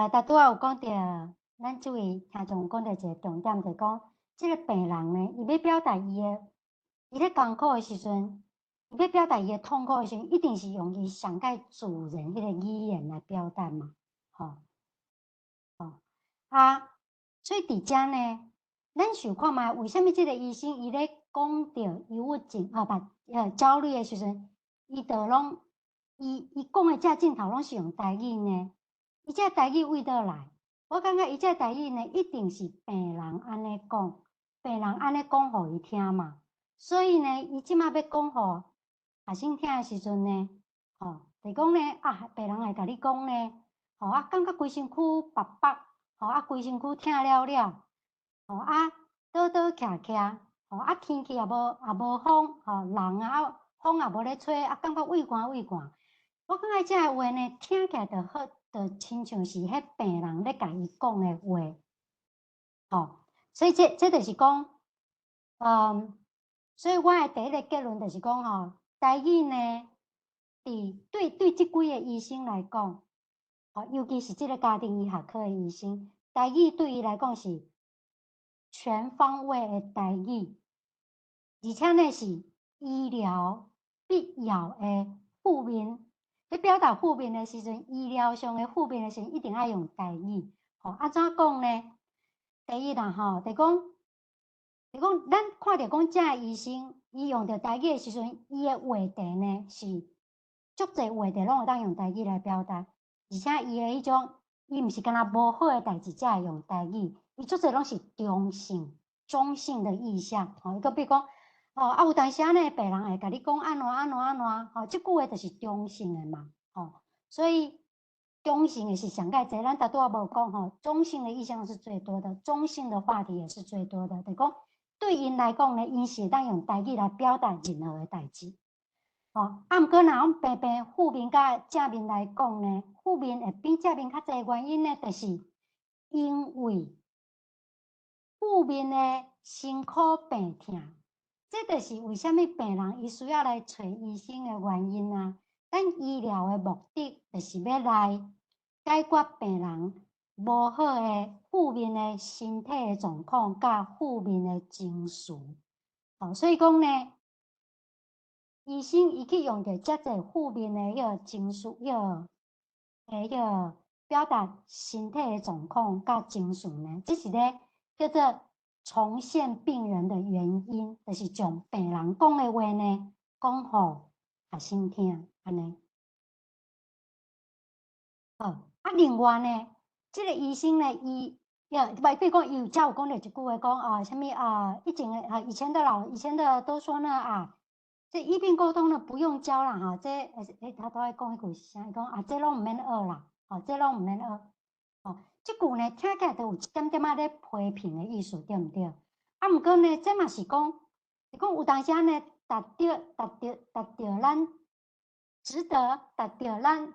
頭拄仔有講著，咱這位聽眾有講著一個重點，就是講這個病人呢，伊欲表達伊的，伊咧艱苦的時陣，伊欲表達伊的痛苦的時陣，一定是用伊上蓋自然彼個語言來表達嘛，吼。吼啊，所以佇遮呢，咱想看覓，為啥物這個醫生伊咧講著憂鬱症啊，不，焦慮的時陣，伊就攏伊伊講的這症頭攏是用台語呢？伊這台語佗佗來？我感覺伊這台語呢，一定是病人按呢講，病人按呢講予伊聽嘛。所以呢，伊這馬欲講予學生聽的時陣呢，吼，就講呢，啊，病人會共你講呢，吼，啊，感覺規身軀縛縛，吼，啊，規身軀疼了了，吼，啊，倒倒徛徛，吼，啊，天氣也無風，吼，人啊，風也無咧吹，啊，感覺畏寒畏寒。我感覺這个話呢，聽起來就好，就親像是彼病人咧共伊講的話，吼，所以這就是講，所以我的第一个結論就是講吼，台語呢，佇對這幾个醫生來講，吼，尤其是這个家庭醫學科的醫生，台語對伊來講是全方位的台語，而且呢是醫療必要的負面。咧表達負面的時陣，醫療上的負面的時陣，一定愛用台語。吼，按怎講呢？第一啦，吼，就講，咱看著講，這个醫生伊用著台語的時陣，伊的話題呢是足濟話題攏會當用台語來表達，而且伊的彼種，伊毋是干焦無好的代誌才會用台語，伊足濟攏是中性、中性的意向。吼，伊閣比如講，吼，啊有當時仔呢，病人會共你講按怎按怎按怎，吼，這句話就是中性的嘛，吼，所以中性的是上蓋濟，咱拄拄仔無講吼，中性的意向是最多的，中性的話題也是最多的，就是講對𪜶來講呢，𪜶是會當用台語來表達任何的代誌。吼，啊，毋過若講平平負面佮正面來講呢，負面會比正面較濟原因呢，就是因為負面的辛苦病痛，這就是為啥物病人伊需要來揣醫生的原因啊。咱醫療的目的就是欲來解決病人無好的負面的身體的狀況，佮負面的情緒。吼，所以講呢，醫生伊去用著遮濟負面的彼個情緒，彼個表達身體的狀況佮情緒呢，這是咧叫做重現病人的原因，就是將病人講的話呢，講予學生聽，按呢。好，啊，另外呢，這个醫生呢，伊，比如講，伊有才有講著一句話，講啊，啥物啊，以前的啊，以前的都說呢啊，這醫病溝通呢不用教啦，哈，這欸，他都愛講彼句是啥？伊講啊，這攏毋免學啦，吼，這攏毋免學，吼，這句呢聽起來就有一點點仔咧批評的意思，對毋對？啊，毋過呢，這嘛是講，是講有當時仔呢，達著咱值得達著咱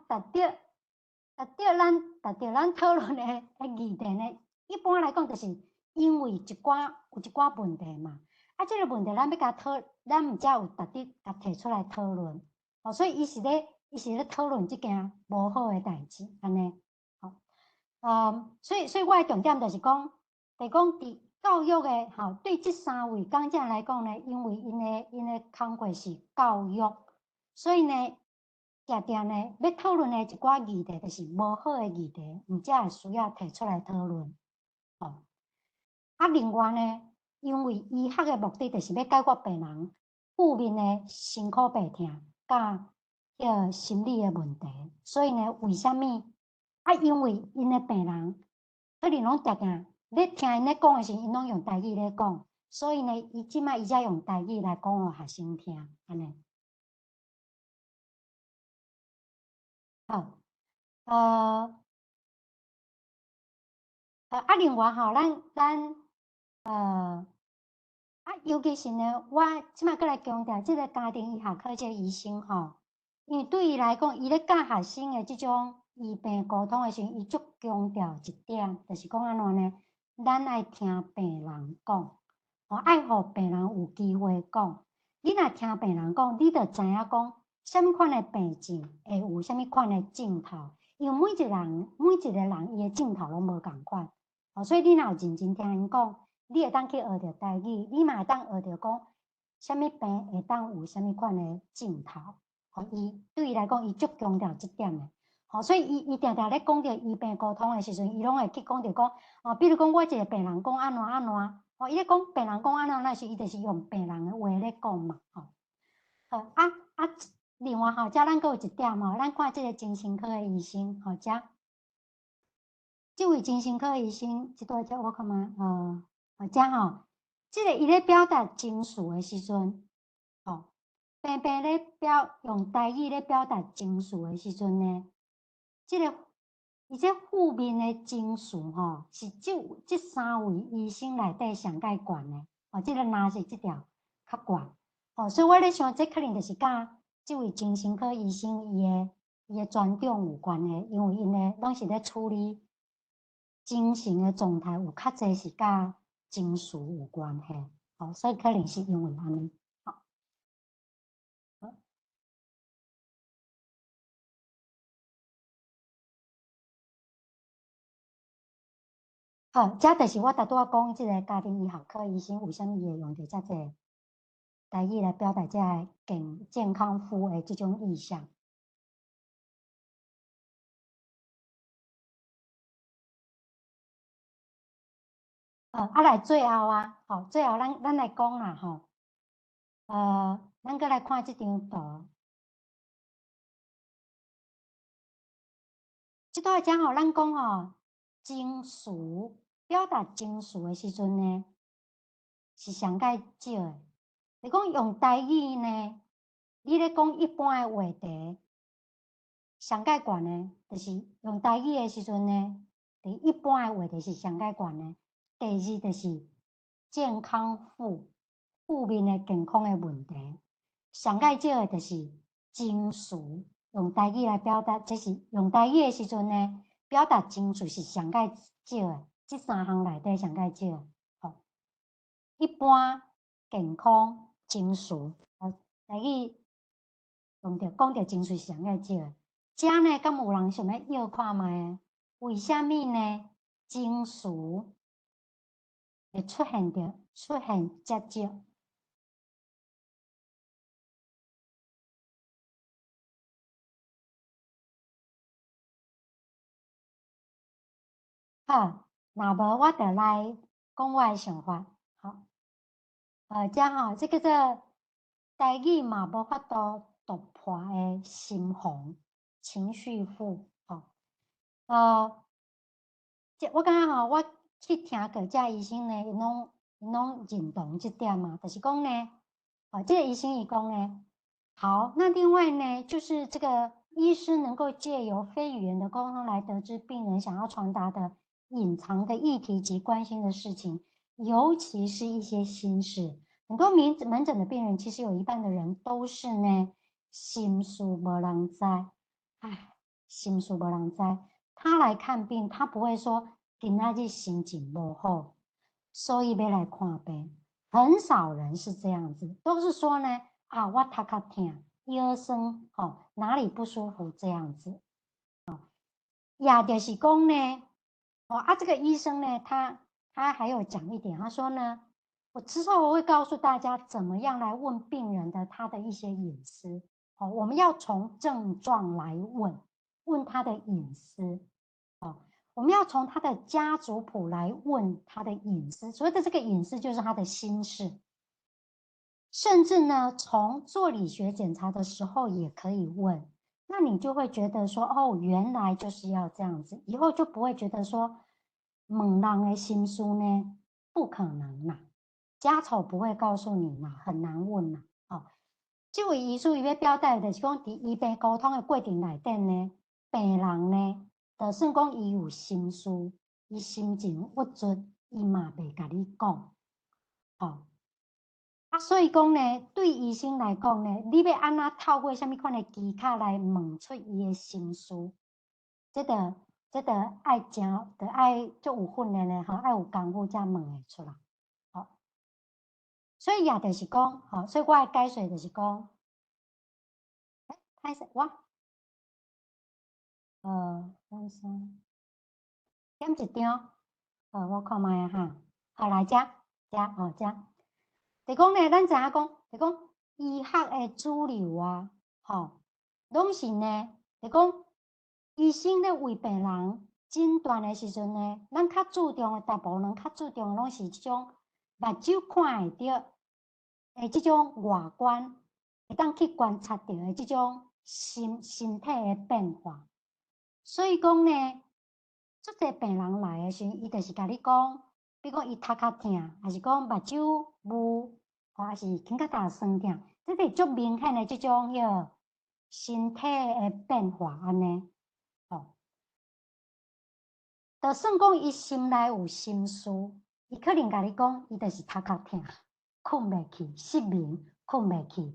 討論的議題呢。一般來講，就是因為有一寡問題嘛。啊，這个問題咱欲共討，咱毋才有值得共提出來討論。哦，所以伊是咧討論這件無好的代誌，按呢。吼，所以我的重點就是講，就是講佇教育的吼，對這三位講者來講呢，因為𪜶的工課是教育，所以呢，定定呢，欲討論的一寡議題，就是無好的議題，毋才會需要提出來討論。吼，啊，另外呢，因為醫學的目的就是欲解決病人負面的辛苦病痛，佮彼個心理的問題，所以呢，為啥物？啊，因為𪜶的病人可能攏定定咧聽𪜶咧講的時陣，𪜶攏用台語咧講，所以呢，伊這擺伊才用台語來講予學生聽，按呢。好，啊，另外吼，咱，啊，尤其是呢，我這擺閣來強調，這个家庭醫學科這个醫生吼，因為對伊來講，伊咧教學生的這種醫病溝通的時陣，伊足強調一點，就是講按怎呢？咱愛聽病人講，吼，愛予病人有機會講。你若聽病人講，你就知影講，啥物款的病症會有啥物款的症頭，因為每一個人伊的症頭攏無仝款，吼，所以你若有認真聽𪜶講，你會當去學著台語，你嘛會當學著講，啥物病會當有啥物款的症頭，吼，伊對伊來講，伊足強調這點的，吼，所以伊定定咧講著醫病溝通的時陣，伊攏會去講著講，哦，比如講我一個病人講按怎按怎，吼，伊咧講病人講按怎按怎時，伊就是用病人的話咧講嘛，吼，好啊啊。另外吼，遮咱閣有一點吼，咱看這个精神科的醫生吼，遮這位精神科醫生，這段遮我看覓，遮吼，這个伊咧表達情緒的時陣，吼，平平咧表用台語咧表達情緒的時陣呢，這个伊這負面的情緒吼，是這三位醫生內底上蓋懸的，吼，這个藍色這條較懸，吼，所以我咧想，這可能就是佮這位精神科醫生伊的專長有關係，因為𪜶呢攏是咧處理精神的狀態，有較濟是佮情緒有關係，吼，所以可能是因為按呢。好，這就是我拄拄仔講這个家庭醫學科醫生為啥物會用著遮濟台語來表達這个健康婦的這種意象。來最後啊，吼，最後咱來講啦，吼，咱閣來看這張圖。這段講吼，咱講吼，情緒表達情緒的時陣呢，是上蓋少的。你講用台語呢，你咧講一般的話題，上蓋懸的，就是用台語的時陣呢，佇一般的話題是上蓋懸的。第二就是健康負面的健康的問題，上蓋少的就是情緒，用台語來表達，這是用台語的時陣呢，表達情緒是上蓋少的，這三項內底上蓋少的。吼，一般健康情緒，台語用著講著情緒是上蓋少的。這呢，敢有人想欲臆看覓？為啥物呢？情緒會出現著出現遮少？好，若無我就來講我的想法。好，遮吼，這叫做台語嘛無法度突破的心防情緒負。吼，這我感覺吼，我去聽過這醫生呢，𪜶攏認同這點嘛，就是講呢，這個醫生伊講呢，好，那另外呢，就是這個醫師能夠借由非語言的溝通來得知病人想要傳達的隱藏的議題及關心的事情，尤其是一些心事。很多門診的病人，其實有一半的人都是呢，心事無人知，唉，心事無人知。他來看病，他不會說今仔日心情無好，所以欲來看病。很少人是這樣子，都是說呢，啊，我頭殼疼，腰酸，吼，哪裡不舒服這樣子。也就是講呢，哦啊，這個醫生呢，他還有講一點，他說呢，我之後我會告訴大家怎麼樣來問病人的他的一些隱私。哦，我們要從症狀來問，問他的隱私。哦，我們要從他的家族譜來問他的隱私，所謂的這個隱私就是他的心事。甚至呢，從做理學檢查的時候也可以問，那你就會覺得說，哦，原來就是要這樣子，以後就不會覺得說，問人的心事呢，不可能啦，家醜不會告訴你啦，很難問啦。哦，這位醫師伊欲表達的就是講，佇醫病溝通的過程內底呢，病人呢，就算講伊有心事，伊心情鬱卒，伊嘛袂共你講，哦。啊，所以講呢，對醫生來講呢，你欲按怎透過啥物款的技巧來問出伊的心事，這就愛誠，就愛足有訓練的吼，愛有功夫才問會出來。吼，所以也就是講，吼，所以我的解說就是講，歹勢，我，兩三，點一張，我看覓啊哈，好來遮，遮，哦遮。就講呢，咱知影講，就講醫學的主流啊，吼，攏是呢，就講醫生咧為病人診斷的時陣呢，咱較注重的，大部分較注重的攏是這種目睭看會著的這種外觀，會當去觀察著的這種身體的變化。所以講呢，足濟病人來的時陣，伊就是共你講，比如講伊頭殼疼，抑是講目睭霧，吼，抑是肩胛頭酸疼，這是足明顯的這種彼個身體的變化按呢，吼。就算講伊心內有心事，伊可能共你講，伊就是頭殼疼，睏袂去，失眠，睏袂去。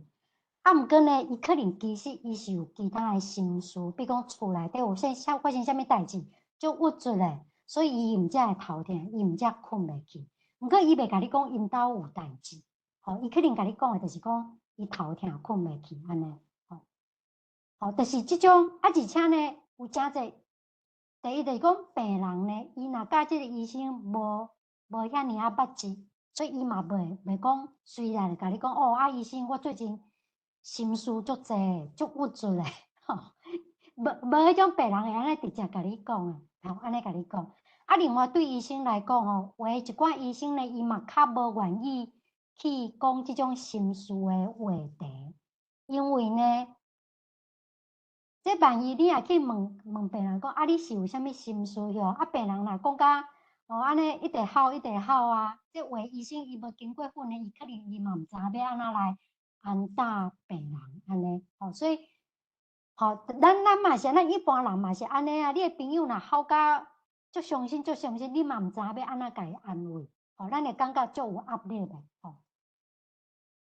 啊，毋過呢，伊可能其實伊是有其他的心事，比如講厝內底有啥發生啥物代誌，足鬱卒的，所以伊毋才會頭疼，伊毋才睏袂去。毋過伊袂共你講𪜶兜有代誌，吼，伊可能共你講的就是講伊頭疼睏袂去按呢，吼，吼，就是這種啊，而且呢，有誠濟，第一就是講病人呢，伊若佮這个醫生無遐爾仔捌字，所以伊嘛袂講隨來就共你講哦，啊，醫生，我最近心事足濟，足鬱卒的，吼，無彼種病人會按呢直接共你講的，吼，按呢共你講。啊，另外對醫生來講吼，有的一寡醫生呢，伊嘛較無願意去講這種心事的話題，因為呢，這萬一你若去問問病人講，啊，你是有啥物心事哟？啊，病人若講甲哦，按呢一直哭一直哭啊，這話醫生伊無經過訓練，伊可能伊嘛毋知影欲按怎來安答病人按呢，吼，所以，吼，咱嘛是，咱一般人嘛是按呢啊。你的朋友若哭甲足傷心足傷心，你嘛毋知影欲按怎共伊安慰，吼，咱會感覺足有壓力的，吼。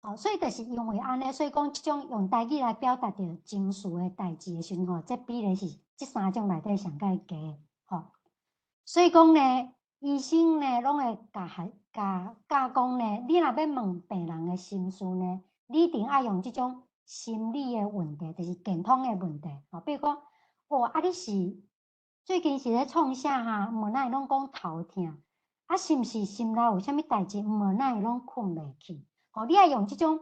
吼，所以就是因為按呢，所以講這種用台語來表達著情緒的代誌的時陣吼，這比例是這三種內底上蓋低，吼。所以講呢，醫生呢，攏會共共教講呢，你若欲問病人的心事呢，你一定愛用這種心理的問題，就是健康的問題，吼，比如講，哦，啊，你是最近是咧創啥哈？毋哪會攏講頭疼？啊，是毋是心內有啥物代誌？毋哪會攏睏袂去？吼，你愛用這種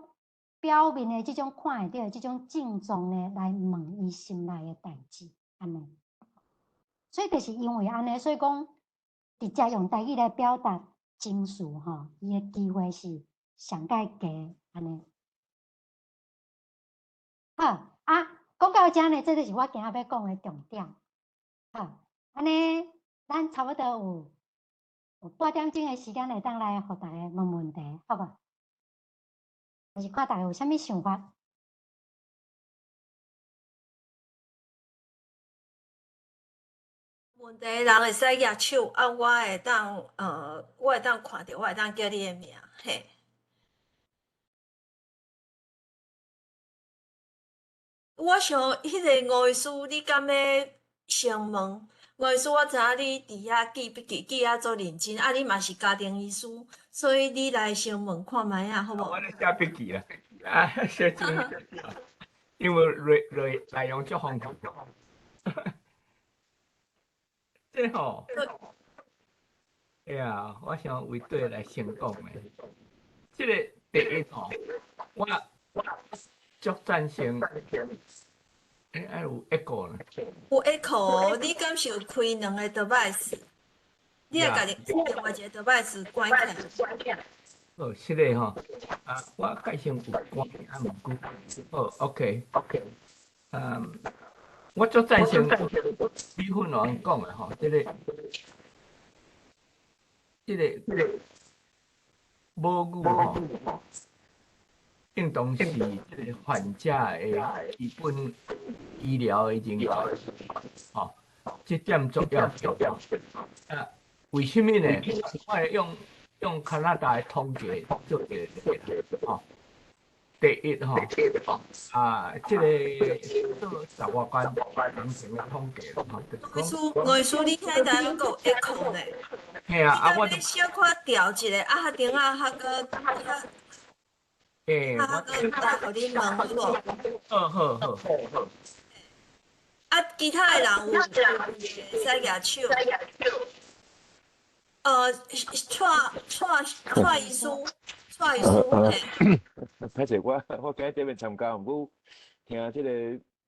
表面的這種看會著的這種症狀呢，來問伊心內的代誌，按呢。所以就是因為按呢，所以講直接用台語來表達情緒吼，伊的機會是上蓋低，按呢。好啊，講到遮呢，這就是我今仔欲講的重點。好，按呢，咱差不多有半點鐘的時間會當來予大家問問題，好無？就是看大家有啥物想法。問題人會使舉手，啊，我會當看著，我會當叫你的名，嘿。我想彼个吳醫師，你敢欲先問？吳醫師，我知影你佇遐記筆記記啊足認真，啊，你嘛是家庭醫師，所以你來先問看覓仔，好無？我咧寫筆記啦，啊，寫真，因為內容足豐富。這吼，哎呀，我想為對來先講的，這个第一吼，我足贊成，欸，愛有 echo 呢？有 echo，你敢是有開兩个 device？你愛共另外一个 device 關起來。哦，是的吼，啊，我蓋先有關，啊，毋過，好，OK，OK，嗯，我足贊成米粉王講的吼，這个母語吼，應當是這个患者的基本醫療的人權，吼，這點足要緊。啊，為什麼呢？我會用加拿大的統計做一個例子，吼。第一吼，啊，這个做十外關人情的統計，吼，就是講。吳醫師，你遐台閣有 echo 呢？嘿啊，啊，我。你小可調一下，啊，較頂仔較閣較。欸，我來予你問好無？好好好。啊，其他的人有會使舉手。蔡醫師，蔡醫師，嘿。歹勢，我今日這邊參加，毋過聽這個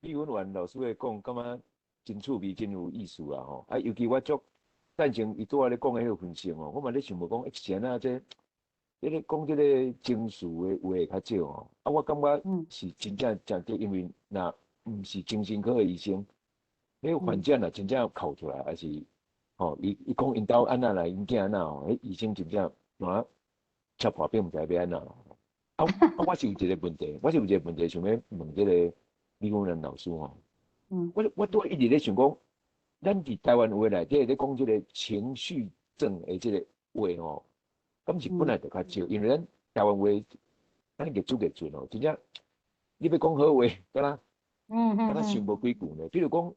米粉丸老師咧講，感覺真趣味，真有意思啊吼！啊，尤其我足贊成伊拄仔咧講的彼個分析吼，我嘛咧想欲講，欸，是按怎這？你咧講這个情緒的話會較少吼，啊，我感覺是真正誠對，因為若毋是精神科的醫生，彼個患者若真正哭出來，還是吼，伊伊講𪜶兜按怎來，𪜶囝按怎吼，彼醫生真正怎切破變毋知欲按怎。啊啊，我是有一个問題，我是有一个問題想欲問這个李文蘭老師吼。我拄一直咧想講，咱佇台灣話內底咧講這个情緒症的這个話吼，敢是本來就較少，因為咱台灣話，咱越煮越準哦，真正你欲講好話，敢若敢若想無幾句呢。比如講，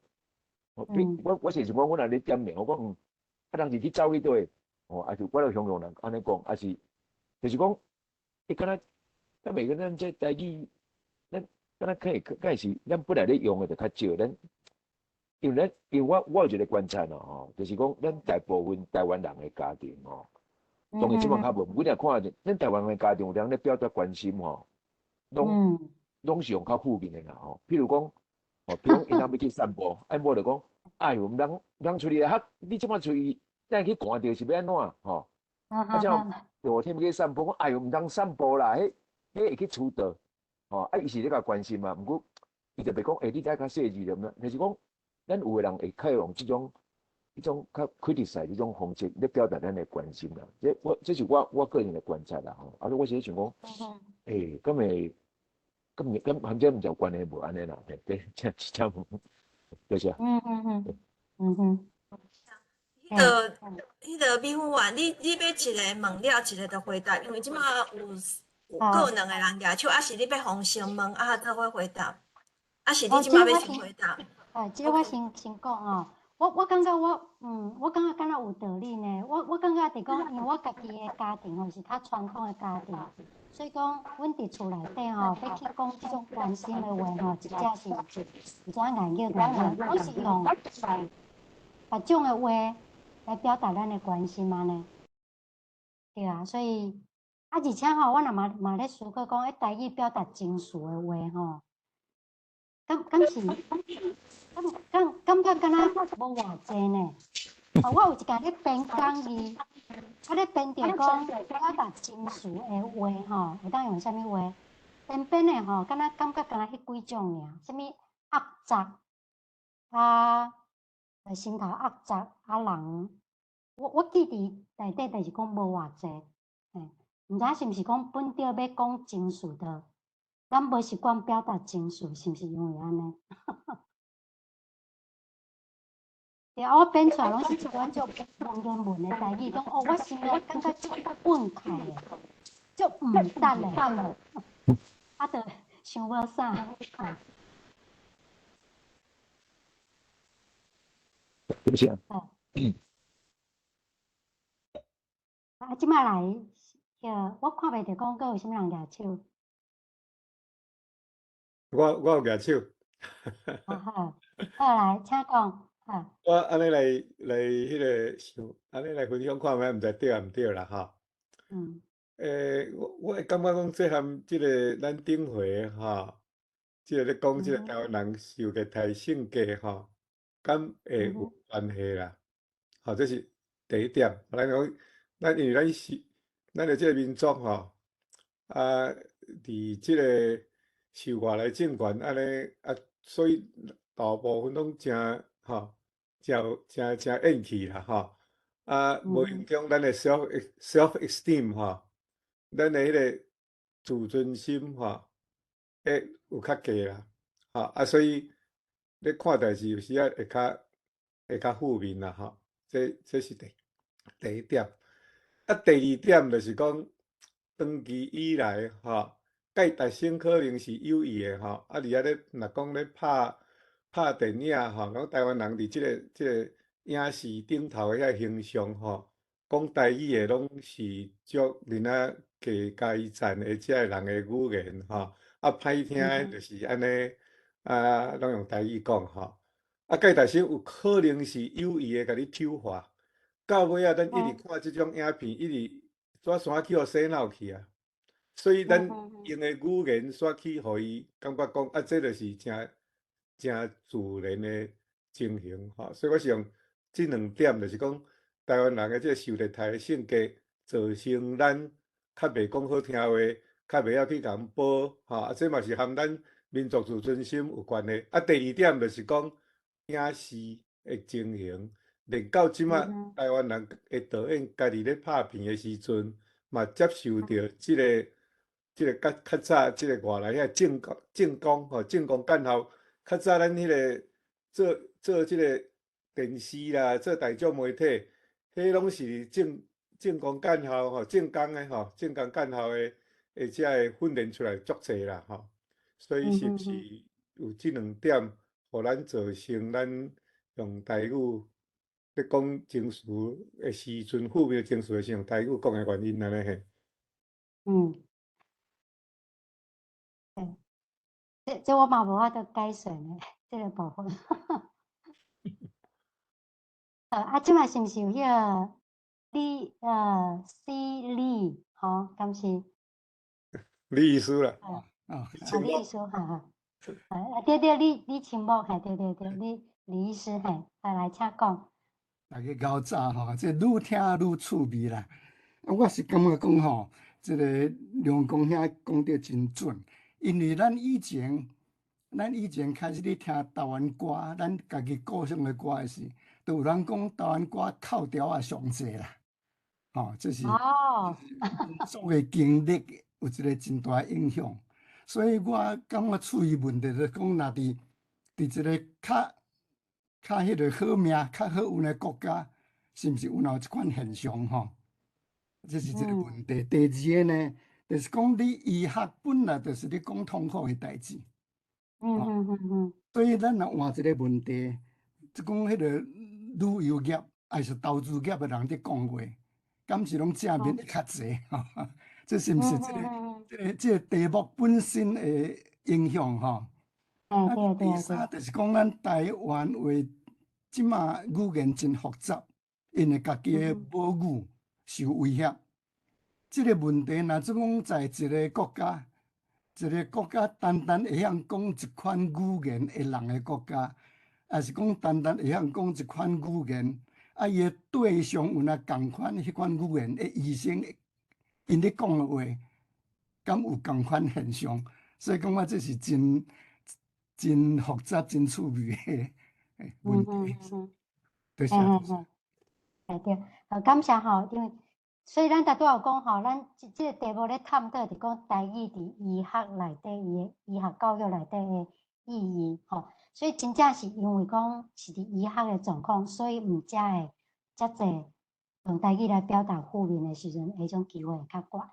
我是想講，我若咧點名，我講，啊人是去走去佗位，哦，抑是我著形容人按呢講，抑是就是講，伊敢若，咱袂閣咱這台語，咱敢若可以，敢是咱本來咧用的就較少，咱因為咱因為我有一个觀察咯吼，就是講咱大部分台灣人的家庭吼，當然這擺較無，阮若看著咱台灣人的家庭有人咧表達關心吼，攏攏是用較負面的啦吼，譬如講，吼，比如講𪜶翁欲去散步，啊某就講，哎喲，毋通毋通出去啊，你這擺出去，等下去寒著是欲按怎吼？啊，這樣熱天欲去散步，講哎喲，毋通散步啦，彼彼會去揬著，吼，啊，伊是咧共關心嘛，毋過伊就袂講，欸，你愛較細緻點，就是講，咱有的人會較用這種、這種較 criticize 這種方式咧表達咱的關心啦。這我這是我個人的觀察啦吼。啊，我是咧想講，欸，敢會、敢會、敢含這毋有關係無按呢啦？對，這這多謝。彼个彼个美粉員，你欲一个問了，一个就回答，因為這馬有有閣有兩个人舉手，抑是你欲予先問，啊，做伙回答，抑是你這馬欲先回答？啊，這個我先講哦。我感覺我感覺敢若有道理呢。我感覺就是講，因為我家己的家庭吼是較傳統的家庭，所以講，阮佇厝內底吼，欲去講這種關心的話吼，真正是有遮硬語硬語，攏是用別種的話來表達咱的關心按呢。對啊，所以啊，而且吼，我若嘛嘛咧思考講，欸，台語表達情緒的話吼，敢是敢感覺敢若無偌濟呢？哦，我有一工咧編講義，我咧編著講表達情緒的話吼，會當用啥物話？編編的吼，敢若感覺敢若彼幾種爾，啥物壓榨啊，心頭壓榨啊人，我記佇內底，就是講無偌濟，嘿，毋知是毋是講本著欲講情緒的，咱無習慣表達情緒，是毋是因為按呢？對啊，我編出來攏是一寡足文言文的台語，講哦，我心內感覺足憤慨的，足毋值的，啊，就想無啥。對不起啊。啊，這擺來，我看袂著講閣有啥物人舉手。我有舉手。啊好，好來，請講。我按呢來來彼个想，按呢來分享看覓，毋知對抑毋對啦吼。我會感覺講，這和這个咱頂回吼，這个咧講這个台灣人受虐待性格吼，敢會有關係啦？吼，這是第一點。咱講，咱因為咱是咱的這个民族吼，啊，佇這个受外來政權按呢啊，所以大部分攏誠吼。誠誠誠厭氣啦吼，啊，無形中咱的 self esteem 吼，咱的彼个自尊心吼，會有較低啦，吼啊，所以咧看代誌有時仔會較負面啦吼，這是第一點。啊，第二點就是講，長期以來吼，佮達成可能是有意的吼，啊，佇遐咧若講咧拍電影吼，講台灣人佇這個影視頂頭的遐形象吼，講台語的攏是足恁仔低階層的這个人的語言吼，啊歹聽的就是按呢，啊攏用台語講吼，啊蓋大師有可能是有意的共你醜化，到尾仔咱一直看這種影片，一直煞煞去予洗腦去啊，所以咱用的語言煞去予伊感覺講啊，這就是誠誠自然的情形吼，所以我想這兩點就是講，台灣人的這個受虐待的性格，造成咱較袂講好聽話，較袂曉去共人報，吼，啊，這嘛是含咱民族自尊心有關係。啊，第二點就是講影視的情形，連到這馬台灣人的導演家己咧拍片的時陣，嘛接受著這個較較早這個外來遐政工政工吼，政工幹校，較早咱彼個做做這個電視啦，做大眾媒體，彼攏是政政工幹校吼，政工的吼，政工幹校的，而且會訓練出來足濟啦吼。所以是毋是有這兩點，予咱造成咱用台語咧講情緒的時陣，負面情緒的時陣用台語講的原因按呢嘿？嗯。對，這這我嘛無法度解說呢，這個部分。啊，這馬是毋是有彼個李C 李吼，敢是？李醫師啦。啊，李醫師，哈哈。啊，對對，李李清木，嘿，對對對，李李醫師，嘿，來請講。大家𠢕早吼，這愈聽愈趣味啦。啊，我是感覺講吼，這個梁公兄講得真準，因為咱以前開始咧聽台灣歌，咱家己故鄉的歌的時，都有人講台灣歌哭調仔上濟啦。吼，這是民族的經歷有一個真大的影響。所以我感覺趣味問題就是講，若佇一個較較彼個好命、較好運的國家，是毋是有哪這款現象吼？這是一個問題。第二個呢，就是講你醫學本來就是咧講痛苦的代誌。所以咱若換一個問題，就講彼個旅遊業還是投資業的人佇講話，敢是攏正面會較濟？這是毋是這個題目本身的影響吼？啊，第三就是講咱台灣話這馬語言真複雜，𪜶的家己的母語受威脅。這個問題若做講在一個國家，一個國家單單會曉講一款語言的人的國家，抑是講單單會曉講一款語言，啊，伊的對象有若仝款彼款語言的醫生，𪜶咧講的話，敢有仝款現象？所以感覺這是真真複雜、真趣味的問題。多謝。嘿對，好感謝吼，因為所以咱拄拄有講吼，咱這這個題目咧探討，就講台語佇醫學內底伊的醫學教育內底的意義吼。所以真正是因為講是佇醫學的狀況，所以毋才會遮濟用台語來表達負面的時陣，彼種機會會較懸。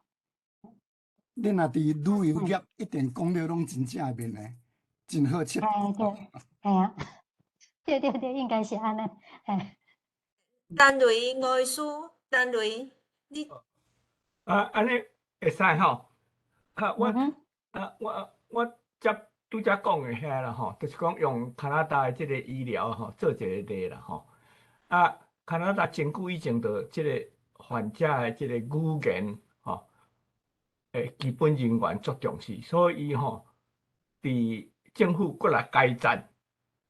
你若佇旅遊業一定講了攏真正面的，真好笑。嘿對，嘿啊，對對對，應該是按呢，嘿。陳雷吳醫師，陳雷，你啊，按呢會使吼？啊，我啊，我我才拄才講的遐啦吼，就是講用加拿大的這個醫療吼做一個例啦吼。啊，加拿大真久以前就這個患者的這個語言吼，基本人權足重視，所以吼，佇政府閣來改進，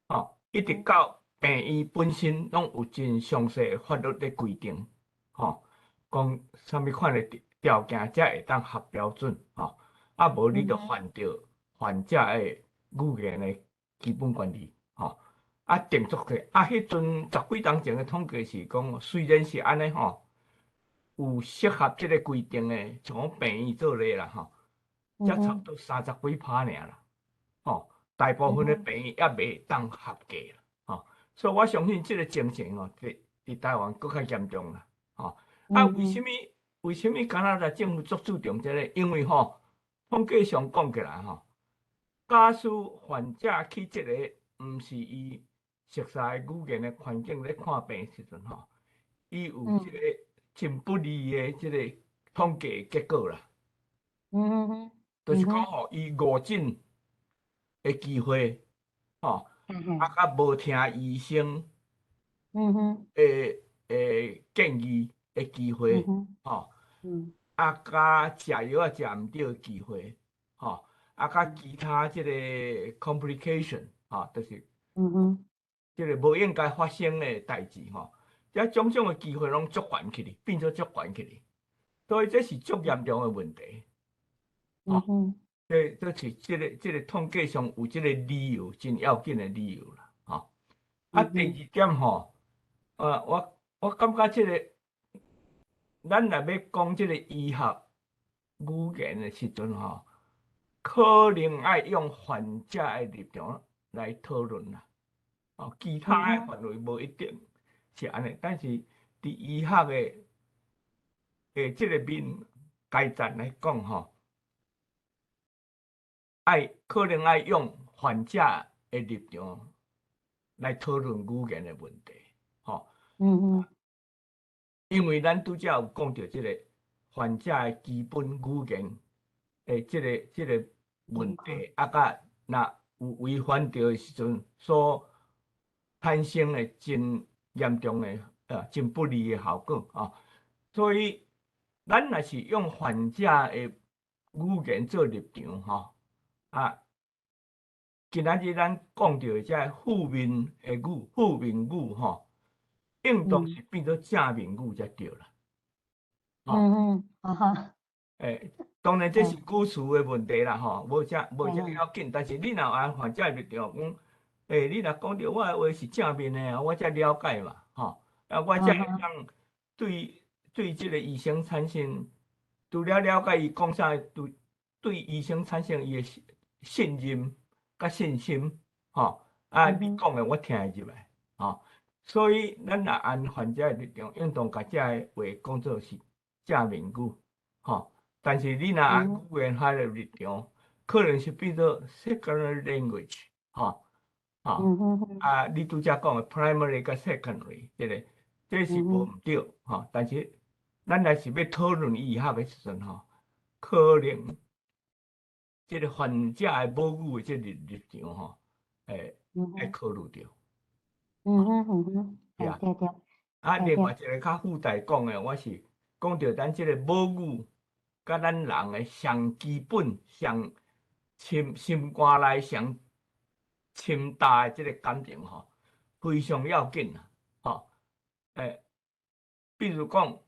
吼，一直到病院本身攏有真詳細的法律咧規定，吼，講啥物款的條件才會當合標準，吼，啊無你就犯著患者的語言的基本權利，吼，啊定足個，啊彼陣十幾冬前的統計是講，雖然是按呢吼，有適合這個規定的，像講病院做例啦，吼，才差不多三十幾趴爾啦，吼，大部分的病院猶袂當合格啦，吼，所以我相信這個情形吼，佇佇台灣閣較嚴重啦，吼，啊，為啥物為啥物加拿大政府足注重這個？因為吼，統計上講起來吼，假使患者去這個毋是伊熟悉語言的環境咧看病的時陣吼，伊有這個真不利的這個統計結果啦。就是講吼，伊誤診的機會，吼，啊，較無聽醫生的建議的機會，吼，啊，佮食藥仔食毋著的機會，吼，啊，佮其他這個 complication，吼，就是這個無應該發生的代誌，吼，這種種的機會攏足懸起去，變做足懸起去。所以这是足严重的问题。这是这个统计上有这个理由，真要紧的理由啦，吼。啊，第二点吼，我感觉这个，咱若欲讲这个医学语言的时阵吼，可能爱用患者的立场来讨论啦。哦，其他的范围无一定是按呢，但是伫医学的这个面阶层来讲吼，爱可能爱用患者的立场来讨论语言的问题，吼。因为咱拄才有讲著这个患者的基本语言的这个问题，啊，佮若有违反著的时阵，所产生的真严重的、真不利的效果啊。所以，咱若是用患者的语言做立场，吼。啊，今仔日咱讲著的这个负面的语、负面语吼，应当是变做正面语才对啦。欸，当然这是语词的问题啦，吼，无遮无遮要紧。但是你若按患者立场讲，欸，你若讲著我的话是正面的啊，我才了解嘛，吼，啊，我才会当对这个医生产生，除了了解伊讲啥，对医生产生伊的信任佮信心，吼，啊，你讲的我听会入来，吼，所以咱若按患者的立场，应当共这个话讲做是正面语，吼。但是你若按语言学的立场，可能是变做 secondary language，吼，吼，啊，你拄才讲的 primary 佮 secondary，这个这是无毋对，吼。但是咱若是欲讨论医学的时阵，吼，可能这个患者的母语的这个立场吼，会考虑著。对啊。啊，另外一个较附带讲的，我是讲著咱这个母语，佮咱人的上基本、上深心肝内上深大的这个感情吼，非常要紧啊！吼，欸，比如讲，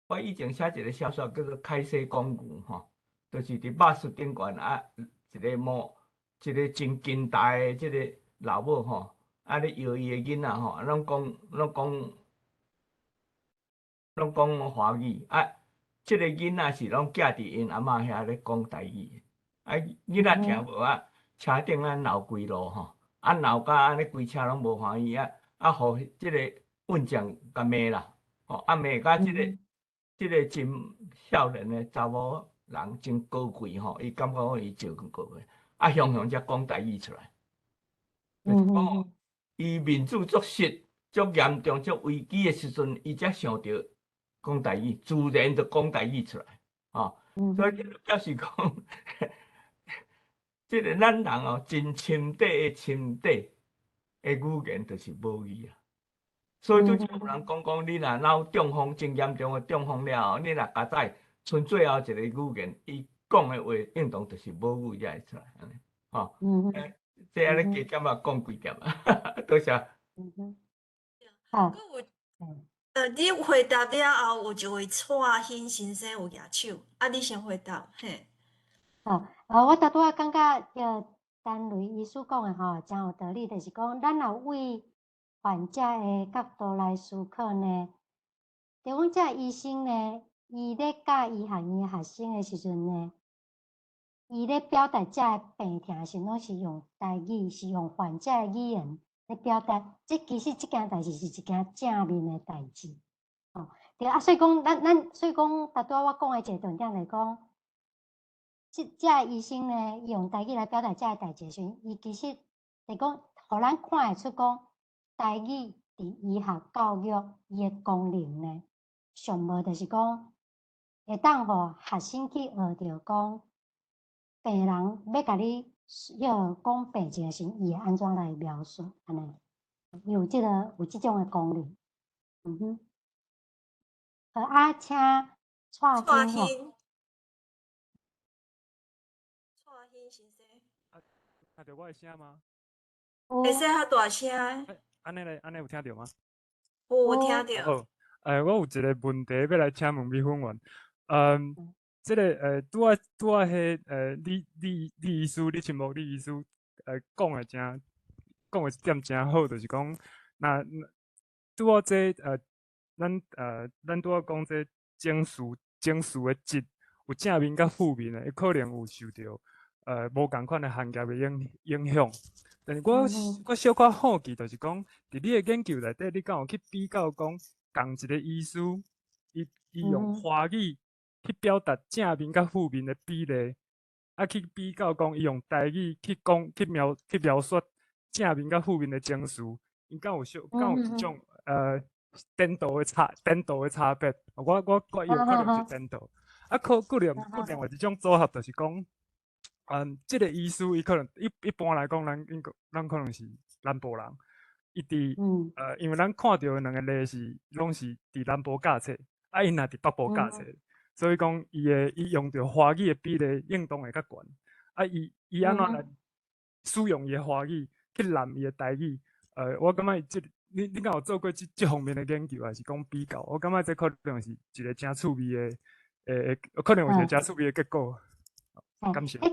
我以前写一个小说叫做《开西讲牛》吼，就是伫巴士顶悬啊，一个某一个真近代的这个老母吼，啊咧摇伊的囡仔吼，拢讲华语啊。这个囡仔是拢寄伫𪜶阿嬷遐咧讲台语，啊，囡仔听无啊，车顶啊闹规路吼，啊闹甲按呢规车拢无欢喜啊，啊，予这个运将共骂啦，吼，啊骂甲这个真少年的查某人真高贵吼，伊感觉讲伊真高贵，啊，雄雄才讲台语出来，就是讲伊面子足实、足严重、足危机的时阵，伊才想著讲台语，自然就讲台语出来，吼，所以表示讲，这个咱人哦，真深底的深底的语言就是母语啊。所以拄才有人讲讲，你若脑中风真严重的中风了后，你若加载賰最后一个语言，伊讲的话应当就是母语才会出来，按呢，吼。这按呢加减仔讲几点啊，多谢。好。你回答了后，有一位蔡兴先生有举手，啊，你先回答，嘿。好，我拄拄仔感觉，著陈雷医师讲的吼，真有道理，就是讲，咱若为患者的角度来思考呢，就讲这医生呢，伊咧教医学院学生的时阵呢，伊咧表达这个病痛时，拢是用台语，是用患者的语言咧表达。这其实这件代志是一件正面的代志，吼。对啊，所以讲，咱所以讲，拄拄我讲的一个重点来讲，这医生呢，伊用台语来表达这个代志的时阵，伊其实是讲，予咱看会出讲，台语伫医学教育伊的功能呢，上无就是讲，会当予学生去学著讲，病人欲共你彼个讲病情的时阵，伊会按怎来描述，按呢，伊有这个有这种的功能，嗯哼。好啊，请蔡蔡兴吼。兴。蔡兴先生。啊，听著我的声吗？会使较大声。按呢咧，按呢有听著吗？有，有听著。好，我有一个問題欲來請問美芬員。這个拄仔彼李醫師，李沁木李醫師，講的一點誠好，就是講，若拄仔這咱拄仔講這情緒的質有正面佮負面的，伊可能有受著無仝款的行業的影響。但是我小可好奇，就是講，佇你的研究內底，你敢有去比較講，仝一个醫師，伊用華語去表達正面佮負面的比例，啊，去比較講伊用台語去講去描述正面佮負面的情緒，伊敢有一種顛倒的差別？我有可能是顛倒。啊，可閣另外一種組合，就是講，這个醫師伊可能一般來講，咱可能是南部人，伊佇因為咱看著的兩个例是攏是佇南部教冊，啊，伊若佇北部教冊，所以講伊用著華語的比例應當會較懸。啊，伊按怎來使用伊的華語去濫伊的台語？我感覺這你敢有做過這方面的研究，還是講比較？我感覺這可能是一个誠趣味的，可能有一个誠趣味的結果。感謝。欸，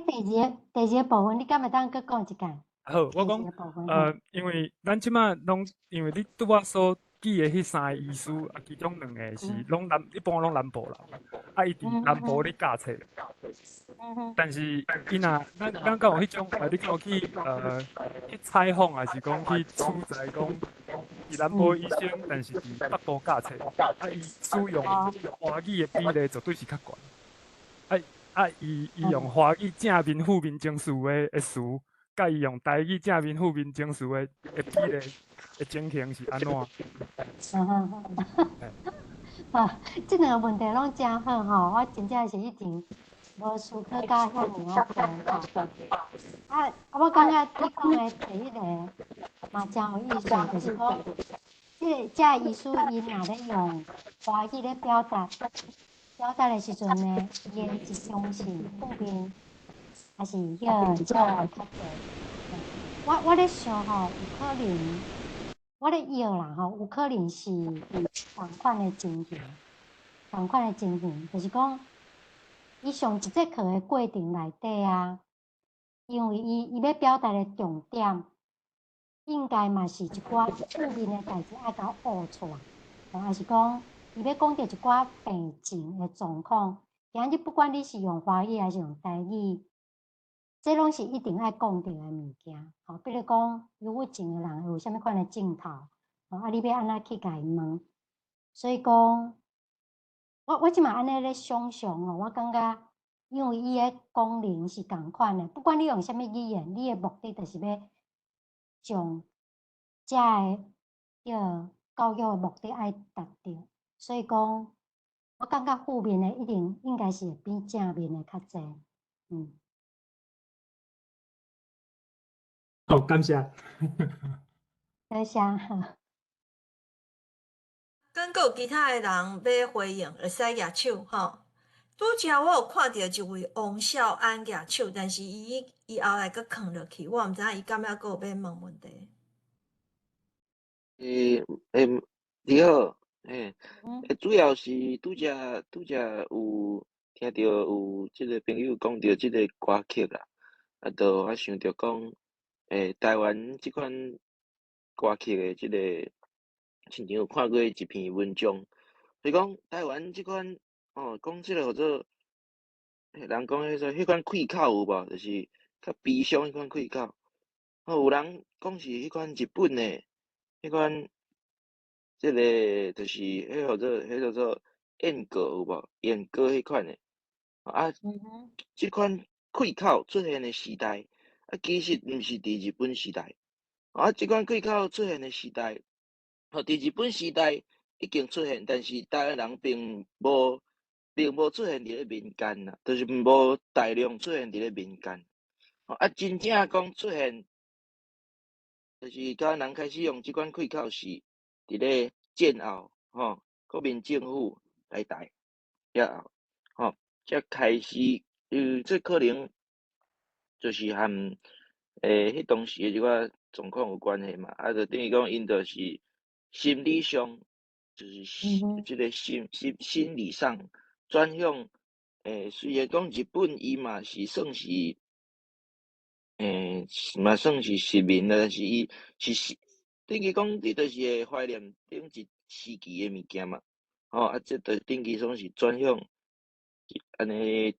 第二个部分，你敢會當閣講一擺？好，我講，因為咱這馬攏，因為你拄仔所舉的彼三个醫師，啊，其中兩个是攏南，一般攏南部人，啊，伊佇南部咧教冊。但是伊若咱敢有彼種，你敢有去採訪，還是講去取材講，佇南部醫生，但是佇北部教冊，啊，伊使用華語的比例絕對是較懸。啊，伊用華語正面負面情緒的詞，佮伊用台語正面負面情緒的比例的情形是按怎？啊，這兩个問題攏誠好吼，我真正是以前無思考甲遐爾仔多吼。啊，我感覺你講的第一個嘛誠有意思，就是講，這個醫師伊若咧用華語咧表達的時陣呢，伊的一種是負面，還是彼個正面較濟？我咧想吼，有可能，我咧臆啦吼，有可能是仝款的情形，仝款的情形，就是講，伊上一節課的過程內底啊，因為伊欲表達的重點，應該嘛是一寡負面的代誌愛共挖出來，還是講，伊欲講著一寡病情的狀況，今日不管你是用華語還是用台語，這攏是一定愛講著的物件。吼，比如講，憂鬱症的人有啥物款的症頭，啊，你欲按怎去共伊問？所以講，我這馬按呢咧想像哦，我感覺，因為伊的功能是仝款的，不管你用啥物語言，你的目的就是欲將遮个叫教育的目的愛達著。所以講，我感覺負面的一定應該是會比正面的較濟。好，感謝。多謝。敢閣有其他的人欲回應，會使舉手吼。拄才我有看著一位王孝安舉手，但是伊後來閣囥落去，我毋知影伊敢猶閣有欲問問題。你好，主要是拄才有聽著有這个朋友講著這个歌曲啦，啊，就我想著講，台灣這款歌曲的這个，親像有看過一篇文章，是講台灣這款，哦，講這個號做，人講彼個彼款氣口有無？就是較悲傷彼款氣口，哦，有人講是彼款日本的，彼款。這个就是彼號做，彼叫做演歌有無？演歌彼款的，啊，這款氣口出現的時代，啊，其實毋是佇日本時代，啊，這款氣口出現的時代，吼，佇日本時代已經出現，但是台灣人並無出現佇咧民間啦，就是無大量出現佇咧民間，啊，真正講出現，就是台灣人開始用這款氣口是佇咧戰後，吼，國民政府來台了後，吼，才開始，這可能就是和彼當時的這寡狀況有關係嘛，啊，就等於講𪜶就是心理上就是這个心理上轉向，雖然講日本伊嘛是算是，嘛算是殖民，但是伊是等於講你就是會懷念頂一時期的物件嘛，吼，啊，這就等於算是轉向按呢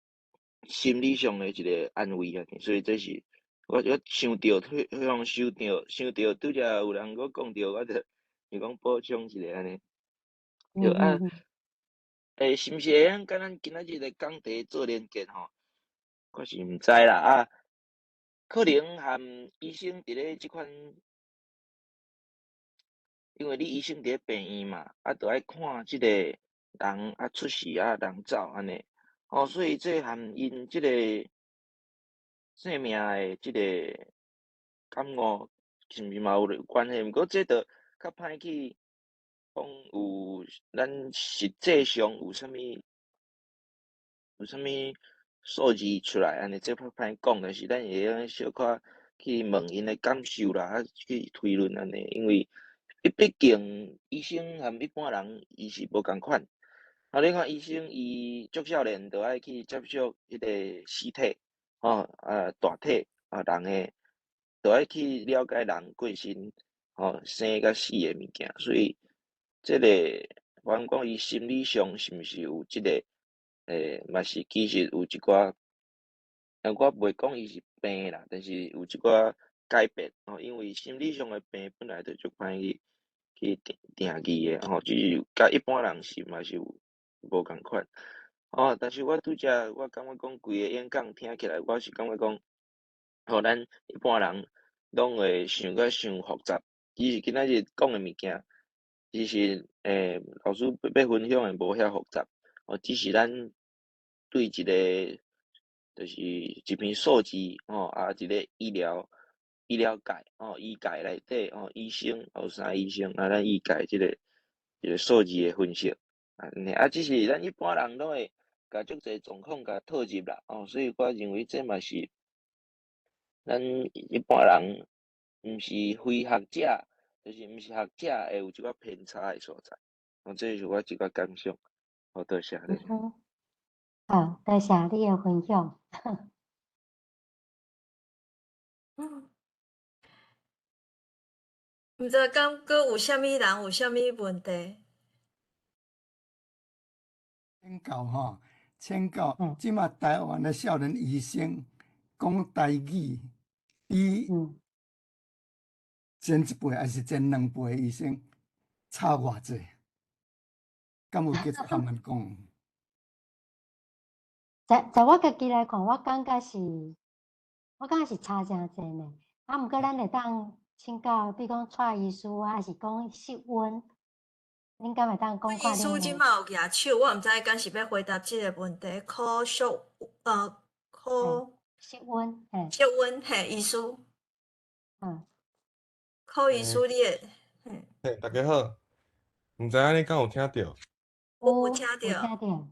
心理上的一個安慰啊，所以這是我想著，彼想著想著，拄才有人閣講著，我就想講補充一下按呢。對啊，是毋是會用佮咱今仔日的講題做連結吼？我是毋知啦啊，可能含醫生佇咧這款，因為你醫生佇咧病院嘛，啊，著愛看這個人啊出事啊，人走按呢，吼，所以這含𪜶這個生命的這個感悟，是毋是嘛有關係？毋過這著較歹去講有咱實際上有啥物數字出來按呢，這較歹講，但是咱會用小可去問𪜶的感受啦，啊去推論按呢，因為伊畢竟醫生和一般人伊是無仝款。啊，你看醫生伊足少年就愛去接觸彼個屍體，吼，啊大體啊人的，就愛去了解人過身，吼生佮死的物件，所以這個我講伊心理上是毋是有這個，嘛是其實有一寡，啊，我袂講伊是病啦，但是有一寡改變，吼，因為心理上的病本來就足歹去定義的，吼，只是佮一般人是嘛是有無仝款，吼，但是我拄才我感覺講規个演講聽起來，我是感覺講，吼，咱一般人攏會想甲傷複雜，其實今仔日講的物件，其實老師欲分享的無遐複雜，哦，只是咱對一個就是一篇數字，吼，啊，一個醫療界，吼，醫界內底，吼，醫生有三醫生，啊，咱醫界這個一個數字的分析，啊，啊，只是咱一般人攏會共足濟狀況共套入啦，哦，所以我認為這嘛是咱一般人毋是非學者，就是毋是學者會有一寡偏差的所在，哦，這是我一寡感想，好，多謝。嗯，好，多謝你的分享。毋知敢閣有啥物人有啥物問題？請教吼，請教，這馬台灣的少年醫生講台語，比前一輩還是前兩輩醫生差偌濟？敢有繼續含𪜶講？在我家己來看，我感覺是差誠濟呢。啊，毋過咱會當請教，比如講蔡醫師啊，還是講室溫，恁敢會當講看？醫師這馬有舉手，我毋知敢是欲回答這個問題。柯淑，柯室溫，嘿，室溫，嘿，醫師。柯醫師，你會，嘿，大家好，毋知影你敢有聽著？有聽著。有聽著。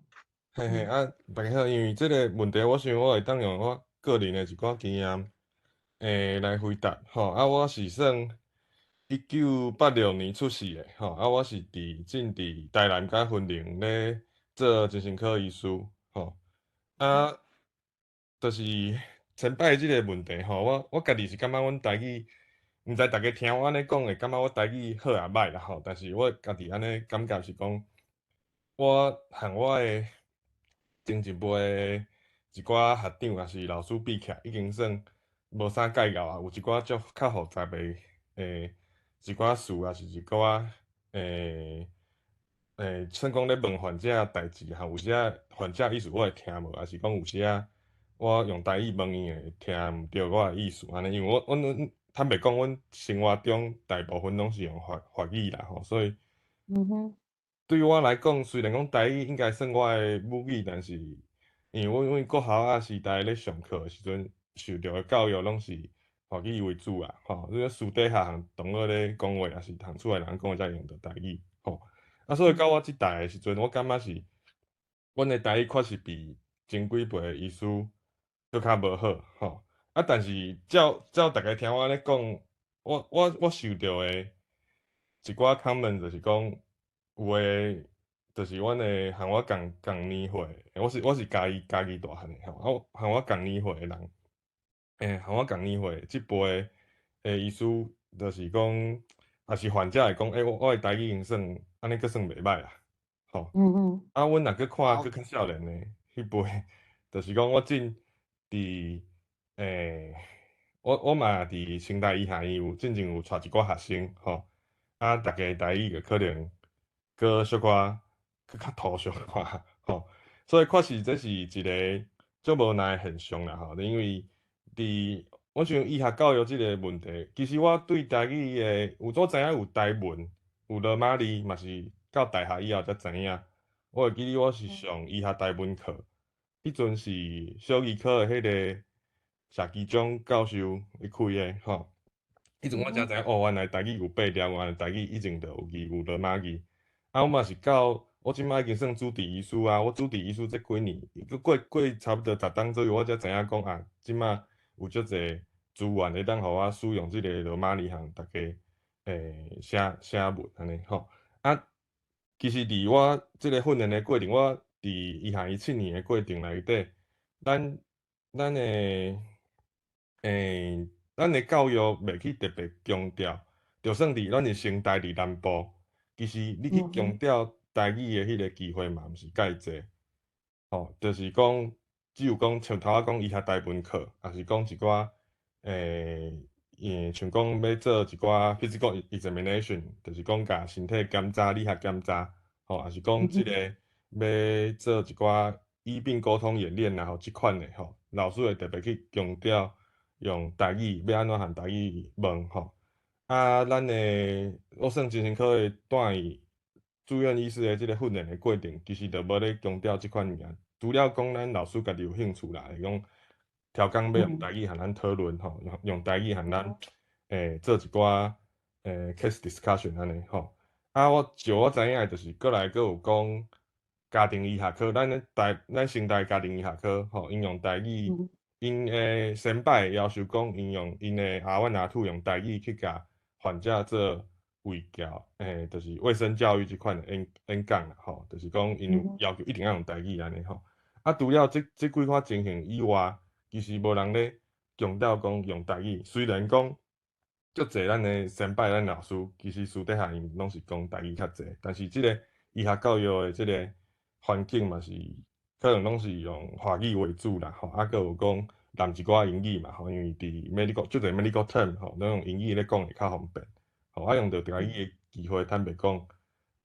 嘿嘿，啊，大家好，因為這個問題，我想我會當用我個人的一寡經驗，來回答，吼，啊，我是算1986年出世的，吼，啊，我是佇台南佮雲林咧做精神科醫師，吼，啊，就是前擺這個問題，吼，我家己是感覺阮台語，毋知大家聽我按呢講會感覺我台語好抑䆀啦，吼，但是我家己按呢感覺是講，我和我的前一輩的一寡學長抑是老師比起來，已經算無啥介𠢕啊，有一寡足較複雜的一寡事，抑是一寡算講咧問患者代誌，吼，有時啊患者意思我會聽無，抑是講有時啊我用台語問伊會聽毋著我的意思按呢，因為我阮坦白講，阮生活中大部分攏是用法語啦吼，所以對我來講，雖然講台語應該算我的母語，但是因為阮國校仔時代咧上課的時陣，受著的教育攏是法語為主啊，吼，你私底下和同學咧講話，抑是和厝內人講話才用著台語，吼。啊，所以到我這代的時陣，我感覺是，阮的台語確實比前幾輩的醫師閣較無好，吼。啊，但是照大家聽我按呢講，我受著的一寡 comment 就是講，有的，就是阮的和我仝仝年岁，我是嘉义大汉的吼，啊，和我仝年岁的人，和我仝年岁这辈的医师，就是讲，也是患者会讲，我的台语已经算按呢，阁算袂䆀啦，吼。啊，阮若阁看阁较少年的彼辈，就是讲我进伫我嘛伫成大医学院有进前有带一寡学生吼，啊，逐家台语就可能阁小可阁较土小可吼，所以确实这是一个足无奈的现象啦吼，因为伫我想医學教育這個問題，其實我對台語的有我知影有台文，有羅馬字，嘛是到大學以後才知影。我會記得我是上醫學台文課，彼陣是小兒科的彼個謝其章教授伊開的吼。彼陣我才知影哦，原來台語有八粒，原來台語以前就有字有羅馬字。啊，我嘛是到我這擺已經算主治醫師啊，我主治醫師這幾年，閣過過差不多10冬左右，我才知影講啊，這擺有足濟資源會當予我使用這個羅馬字向逐家寫寫文按呢吼。啊，其實佇我這個訓練的過程，我佇醫學院7年的過程內底，咱的教育袂去特別強調，就算佇咱是成大佇南部，其實你去強調台語的彼個機會嘛，毋是蓋濟，吼，就是講只有講像頭仔講醫學台文課，抑是講一寡像講欲做一寡 physical examination，就是講共身體檢查、理學檢查，吼，抑是講這個欲做一寡醫病溝通演練啊，吼，這款的吼，老師會特別去強調用台語，欲按怎和台語問吼。啊，咱的我算精神科的住院住院醫師的這個訓練的過程，其實就無咧強調這款物件。除了講咱老師家己有興趣啦，會講刁工欲用台語和咱討論吼，用台語和咱做一寡case discussion 按呢吼。啊，我就我知影的，就是閣來閣有講家庭醫學科，咱成大家庭醫學科吼，𪜶用台語，𪜶的先擺要求講，𪜶用𪜶的阿阮阿兔用台語去共患者做衛教，就是衛生教育這款的演講啦吼，就是講𪜶有要求一定愛用台語按呢吼。啊，除了這幾款情形以外，其實無人咧強調講用台語。雖然講足濟咱的先輩、咱老師，其實私底下𪜶攏是講台語較濟，但是這個醫學教育的這個環境嘛是可能攏是用華語為主啦吼，啊，閣有講含一寡英語嘛吼，因為佇 medical 足濟 medical term 吼，攏用英語咧講會較方便。吼，啊用著台語的機會，坦白講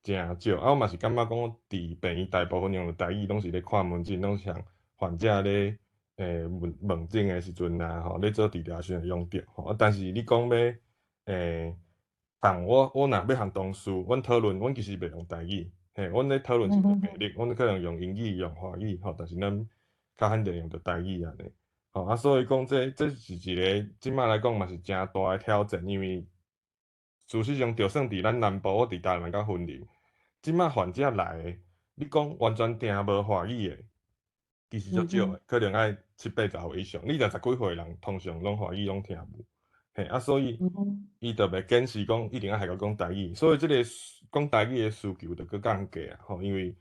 誠少。啊，我嘛是感覺講，佇病院大部分用的台語攏是咧看門診，攏是向患者咧問問診的時陣啊，吼，咧做治療時陣會用著。吼，啊，但是你講欲共我若欲和同事，阮討論，阮其實袂用台語，嘿，阮咧討論一個病例，阮可能用英語、用華語，吼，但是咱較罕見用著台語按呢。吼，啊，所以講這是一個這擺來講嘛是誠大的挑戰，因為事實上，就算佇咱南部，我佇台南佮雲林，這擺患者來的，你講完全聽無華語的，其實足少的，可能愛七八十歲以上。你若十幾歲人，通常攏華語攏聽無，嘿，啊，所以伊就袂堅持講一定愛學講台語，所以這個講台語的需求就閣降低啊，吼，因為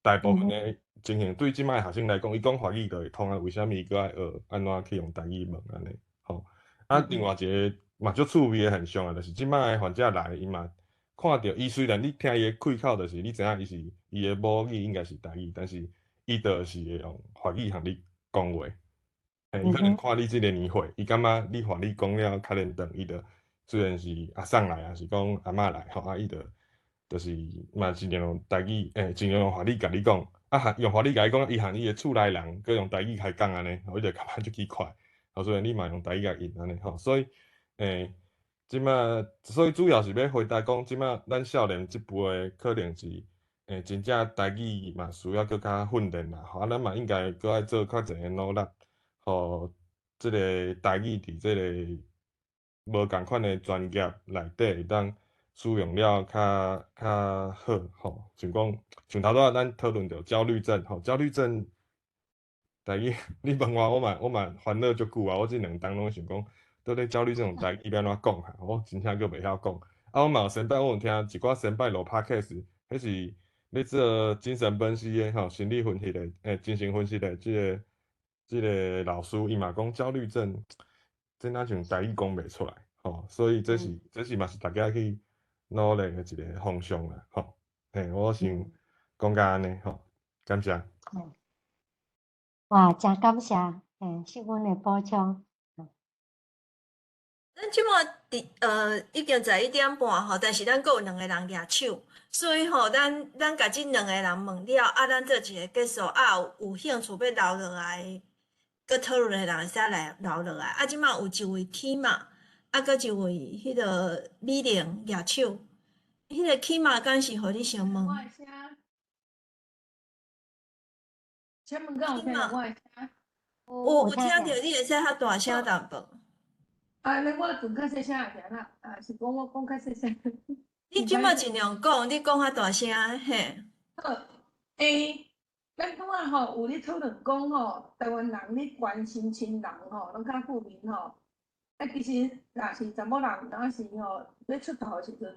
大部分的情形對這擺的學生來講，伊講華語就會通啊，為啥物閣愛學按怎去用台語問按呢？吼，啊，另外一個嘛足趣味的現象啊，就是這擺的患者來，伊嘛看著伊雖然你聽伊的開口，就是你知影伊是伊的母語應該是台語，但是伊就是會用華語和你講話。嘿，伊可能看你這個年歲，伊感覺你華語講了較輪轉，伊就雖然是阿桑來，抑是講阿嬤來，吼，啊，伊就是嘛盡量用台語，盡量用華語共你講，啊，用華語共你講，伊和伊的厝內人閣用台語開講按呢，吼，伊就感覺足奇怪，吼，所以你嘛用台語共應按呢，吼，所以，這擺，所以主要是欲回答講，這擺咱少年這輩的可能是，真正台語嘛需要閣較訓練啦，吼，啊，咱嘛應該閣愛做較濟的努力，予這個台語佇這個無仝款的專業內底會當使用了較好，吼，像講，像頭拄仔咱討論著焦慮症，吼，焦慮症，台語，你問我，我嘛煩惱足久啊，我這兩冬攏想講，到底焦慮症用台語欲按怎講哈？我真正閣袂曉講。啊，我嘛有先擺，我有聽一寡先輩錄 podcast，彼是咧做精神分析的吼，心理分析的，精神分析的這個老師，伊嘛講焦慮症，這若像台語講袂出來，吼，所以這是嘛是大家去努力的一個方向啦，吼，嘿，我先講到按呢，吼，感謝。哇，誠感謝，秀芬的補充。咱這馬佇已經11點半吼，但是咱閣有兩個人舉手，所以吼，咱共這兩個人問了，啊，咱做一個結束，啊，有興趣欲留落來，閣討論的人會使來留落來。啊，這馬有一位起碼，啊，閣一位彼個美玲舉手，彼個起碼敢是予你先問？我的聲，請問敢有聽著我的聲？有聽著，你會使較大聲淡薄。啊，那我陣較細聲會聽啦，啊，是講我講較細聲。你這馬盡量講，你講較大聲，嘿。好，咱拄仔吼有咧討論講吼，台灣人咧關心親人吼，攏較負面吼。啊，其實若是查某人，有當時吼欲出頭的時陣，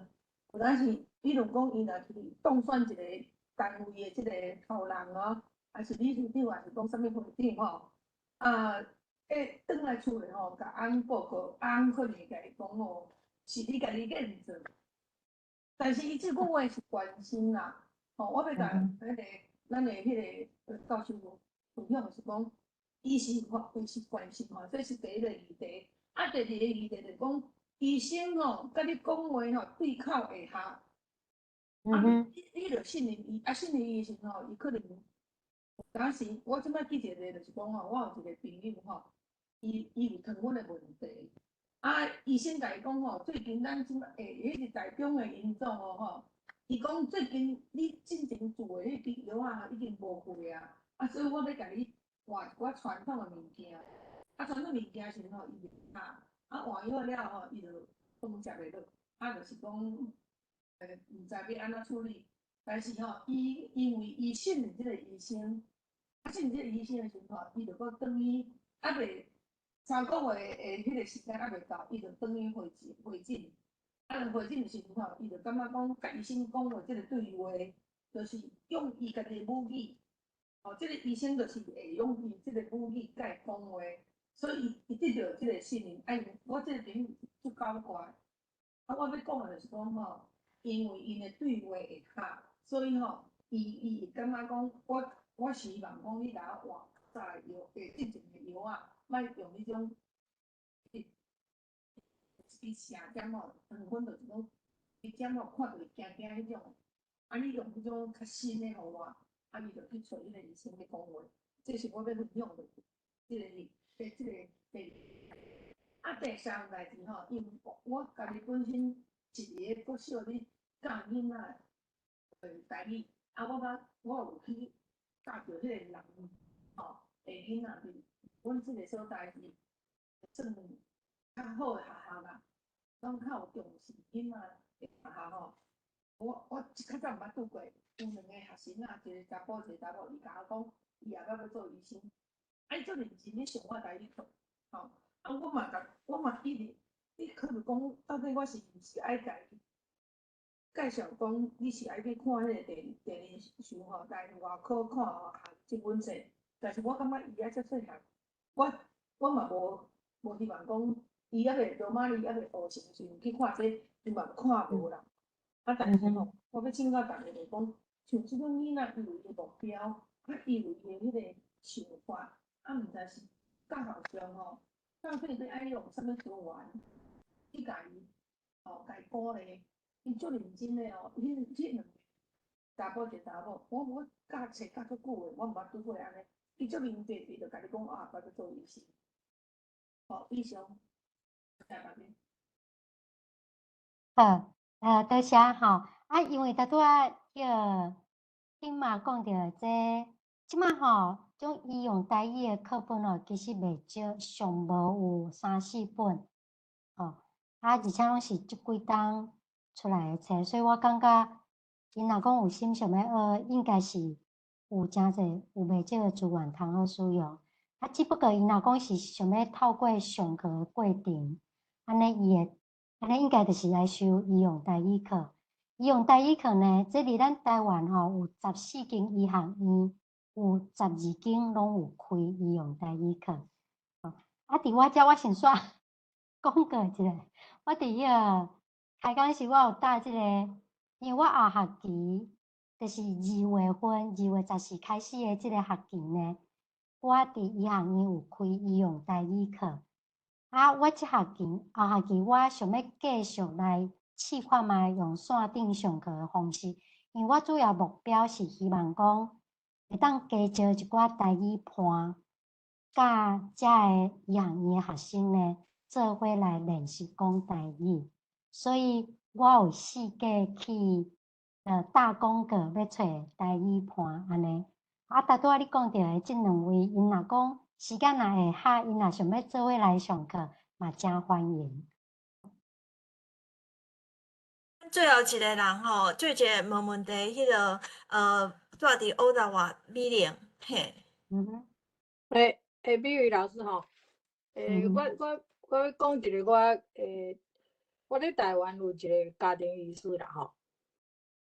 有當時，比如講，伊若是當選一個單位的這個頭人哦，還是理事長，還是講啥物會長吼，啊。轉來厝內吼，共翁報告，翁可能會共伊講吼，是你家己認做。但是伊這句話是關心啦，吼，我欲共彼個咱的彼個教授分享是講，伊是伊是關心吼，這是第一個議題。啊，第二個議題就是講，醫生吼，共你講話吼，對口會合。啊，你著信任伊，啊，信任伊時吼，伊可能有當時我這擺記一個就是講吼，我有一個朋友吼。伊有糖分的問題，啊，醫生共伊講吼，最近咱這擺彼是台中的榮總哦吼，伊講最近你進前做的彼支藥仔已經無效啊，啊，所以我欲共你換一寡傳統的物件，啊，傳統物件時吼，伊就啊，啊換藥了吼，伊就糖食袂落，啊，就是講，毋知欲按怎處理，但是吼，伊因為伊信任這個醫生，啊，信任這個醫生的時陣吼，伊就閣轉去，啊袂。3個月的彼個時間猶未到，伊就轉去會診會診，啊，會診的時陣吼，伊就感覺講，共醫生講話這個對話，就是用伊家己的母語，哦，這個醫生就是會用伊這個母語共伊講話，所以伊得著這個信任。啊，我這個朋友足搞怪，啊，我欲講的就是講吼，因為𪜶的對話會合，所以吼，伊會感覺講，我希望講你共我換較早的藥，進前的藥仔。莫用彼種，伊成點吼，糖分就是講，伊點吼看著會驚驚彼種，啊，你用彼種較新的予我，啊，伊就去揣彼個醫生咧講話，這是我欲分享的，這個第二。啊，第三個代誌吼，因為我家己本身一個國小咧教囡仔台語，啊，我捌我有去教著彼個人吼，的囡仔佇阮這個所在是算較好的學校啦，攏較有重視囡仔的學校吼。我較早毋捌拄過，有兩個學生仔，一個查埔，一個查某，伊共我講，伊後擺欲做醫生，啊，伊足認真咧上我台語課，吼，啊，我嘛共，我嘛一直，你可能講，到底我是毋是愛共伊介紹講，你是愛去看彼個第二想吼，來外科看吼，這本冊，但是我感覺伊猶遮細漢。我嘛無希望講，伊猶未羅馬字，猶未學成時去看這個，伊嘛看無啦。啊，但是吼，我欲請教逐家就是講，像這種囡仔，伊有伊的目標，啊，伊有伊的彼個想法，啊，毋知是教學上吼，到底欲愛用啥物資源去共伊，吼，共伊鼓勵，伊足認真的哦，彼兩個查埔一個查某，我教冊教足久的，我毋捌拄過按呢。伊足明白，伊就共你講啊，我欲做醫生。好，以上，謝謝大家。好，多謝吼。啊，因為拄拄仔彼個頂嘛講著這，這馬吼，種醫用台語的課本哦，其實袂少，上無有三四本，吼。啊，而且攏是這幾冬出來的冊，所以我感覺，𪜶若講有心想欲學，應該是。有誠濟有袂少的資源通好使用，啊，只不過𪜶若講是想欲透過上課的過程，按呢伊會，按呢應該就是愛修醫用台語課。医用台语课呢，這佇咱台灣吼有14間醫學院，有12間攏有開醫用台語課。啊，佇我遮我先煞講過一下，我佇彼個開講時，我有搭這個，因為我後學期就是2月份，2月14開始的這個學期呢，我佇醫學院有開醫用台語課。啊，我這學期後學期我想欲繼續來試看覓用線頂上課的方式，因為我主要目標是希望講會當加招一寡台語伴，佮遮的醫學院的學生呢，做伙來練習講台語。所以我有四界去打廣告，欲揣台語伴按呢。啊，拄拄仔你講著的這兩位，𪜶若講時間若會合，𪜶若想欲做伙來上課，嘛誠歡迎。最後一個人吼，最後一個問問題，彼個住佇渥太華美玲，嘿。美玉老師吼，我欲講一個我我佇台灣有一個家庭醫師啦吼，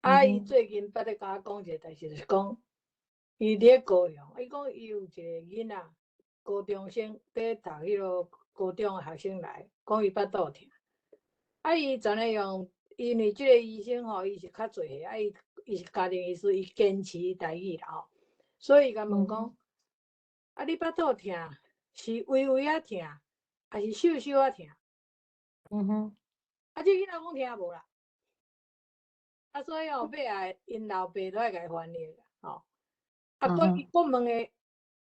啊，伊最近捌咧共我講一個代誌，就是講，伊佇咧高雄，伊講伊有一個囡仔，高中生佇讀彼个高中的學生來，講伊腹肚疼，啊，伊怎呢用？因為這個醫生吼，伊是較濟歲，啊，伊是家庭醫師，伊堅持台語啦吼，所以伊共問講，啊，你腹肚疼是微微仔疼，還是瘦瘦仔疼？啊，這囡仔講聽無啦，啊，所以吼，尾仔𪜶老爸都愛共伊翻譯啦，吼。啊，閣伊閣問的，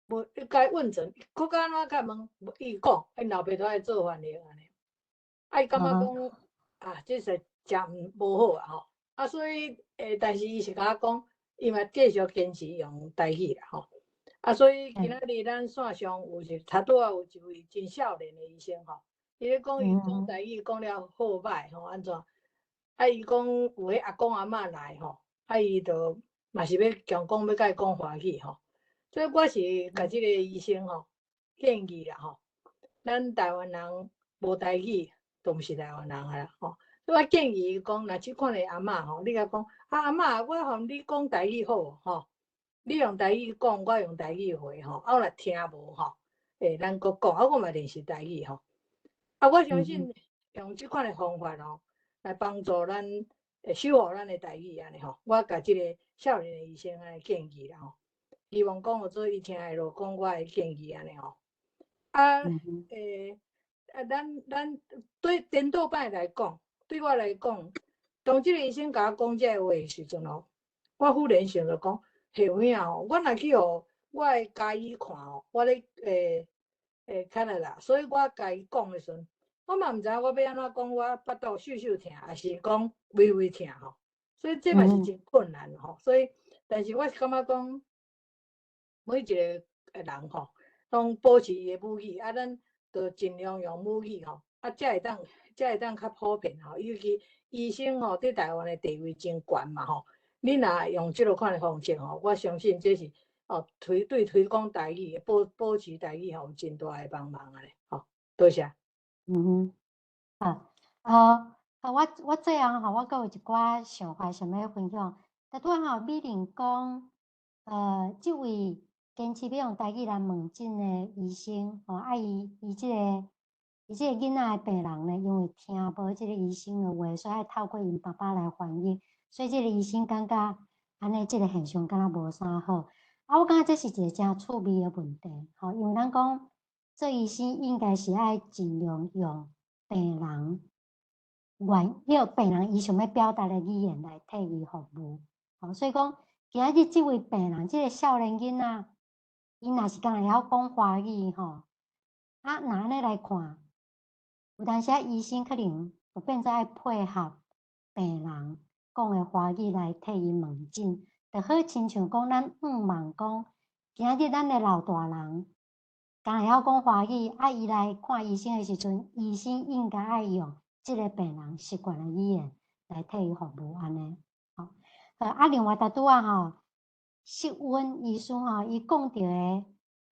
無伊共伊問陣，閣較按怎共問，無伊講，𪜶老爸都愛做翻譯按呢。啊，伊感覺講，啊，這是誠毋無好啊吼。啊，所以但是伊是共我講，伊嘛繼續堅持用台語啦吼。啊，所以今仔日咱線上有一拄拄仔有一位真少年的醫生吼，伊咧講伊講台語講了好歹吼，按怎？啊，伊講有彼阿公阿嬤來吼，啊，伊就嘛是欲強講欲共伊講華語吼。所以我是共這個醫生吼建議啦吼，咱台灣人無台語，都毋是台灣人啊啦吼。所以我建議伊講，若這款的阿嬤吼，你共講啊，阿嬤，我予你講台語好無吼？你用台語講，我用台語回吼。啊，我若聽無吼，咱閣講，啊，我嘛練習台語吼。啊，我相信用這款的方法吼，來幫助咱守護咱的台語按呢吼。我共這個少年的醫生按呢建議啦吼，希望講予做伊聽會落講我的建議按呢吼。啊，啊，咱對顛倒擺來講，對我來講，當這個醫生共我講這个話的時陣吼，我忽然想著講，嘿有影吼，我若去予我的家醫看吼，我咧加拿大，所以我共伊講的時陣，我嘛毋知影我欲按怎講，我腹肚瘦瘦疼，抑是講微微疼吼，所以這嘛是真困難吼。所以，但是我是感覺講，每一個人吼，攏保持伊的母語，啊，咱就盡量用母語吼，啊，才會當較普遍吼。尤其醫生吼，佇台灣的地位真懸嘛吼。你若用這个款的方式吼，我相信這是哦對推廣台語、保持台語吼，有真大的幫忙按呢吼。多謝。好，啊，我最後吼，我閣有一寡想法想欲分享。拄拄仔吼，美玲講，這位堅持欲用台語來問診的醫生，吼，啊，伊這個囡仔的病人呢，因為聽無這個醫生的話，所以愛透過𪜶爸爸來翻譯，所以這個醫生感覺按呢這個現象敢若無啥好。啊，我感覺這是一個誠趣味的問題，吼，因為咱講做醫生應該是愛盡量用病人願意病人伊想欲表達的語言來替伊服務，吼，所以講今仔日這位病人，這個少年囡仔，伊若是敢若會曉講華語吼，啊，若按呢來看，有當時仔醫生可能就變做愛配合病人講的華語來替伊問診，就好親像講咱向望講，今仔日咱的老大人敢會曉講華語，啊，伊來看醫生的時陣，醫生應該愛用這個病人習慣的語言來替伊服務按呢。吼，啊，另外拄拄仔吼，釋溫醫師吼，伊講著的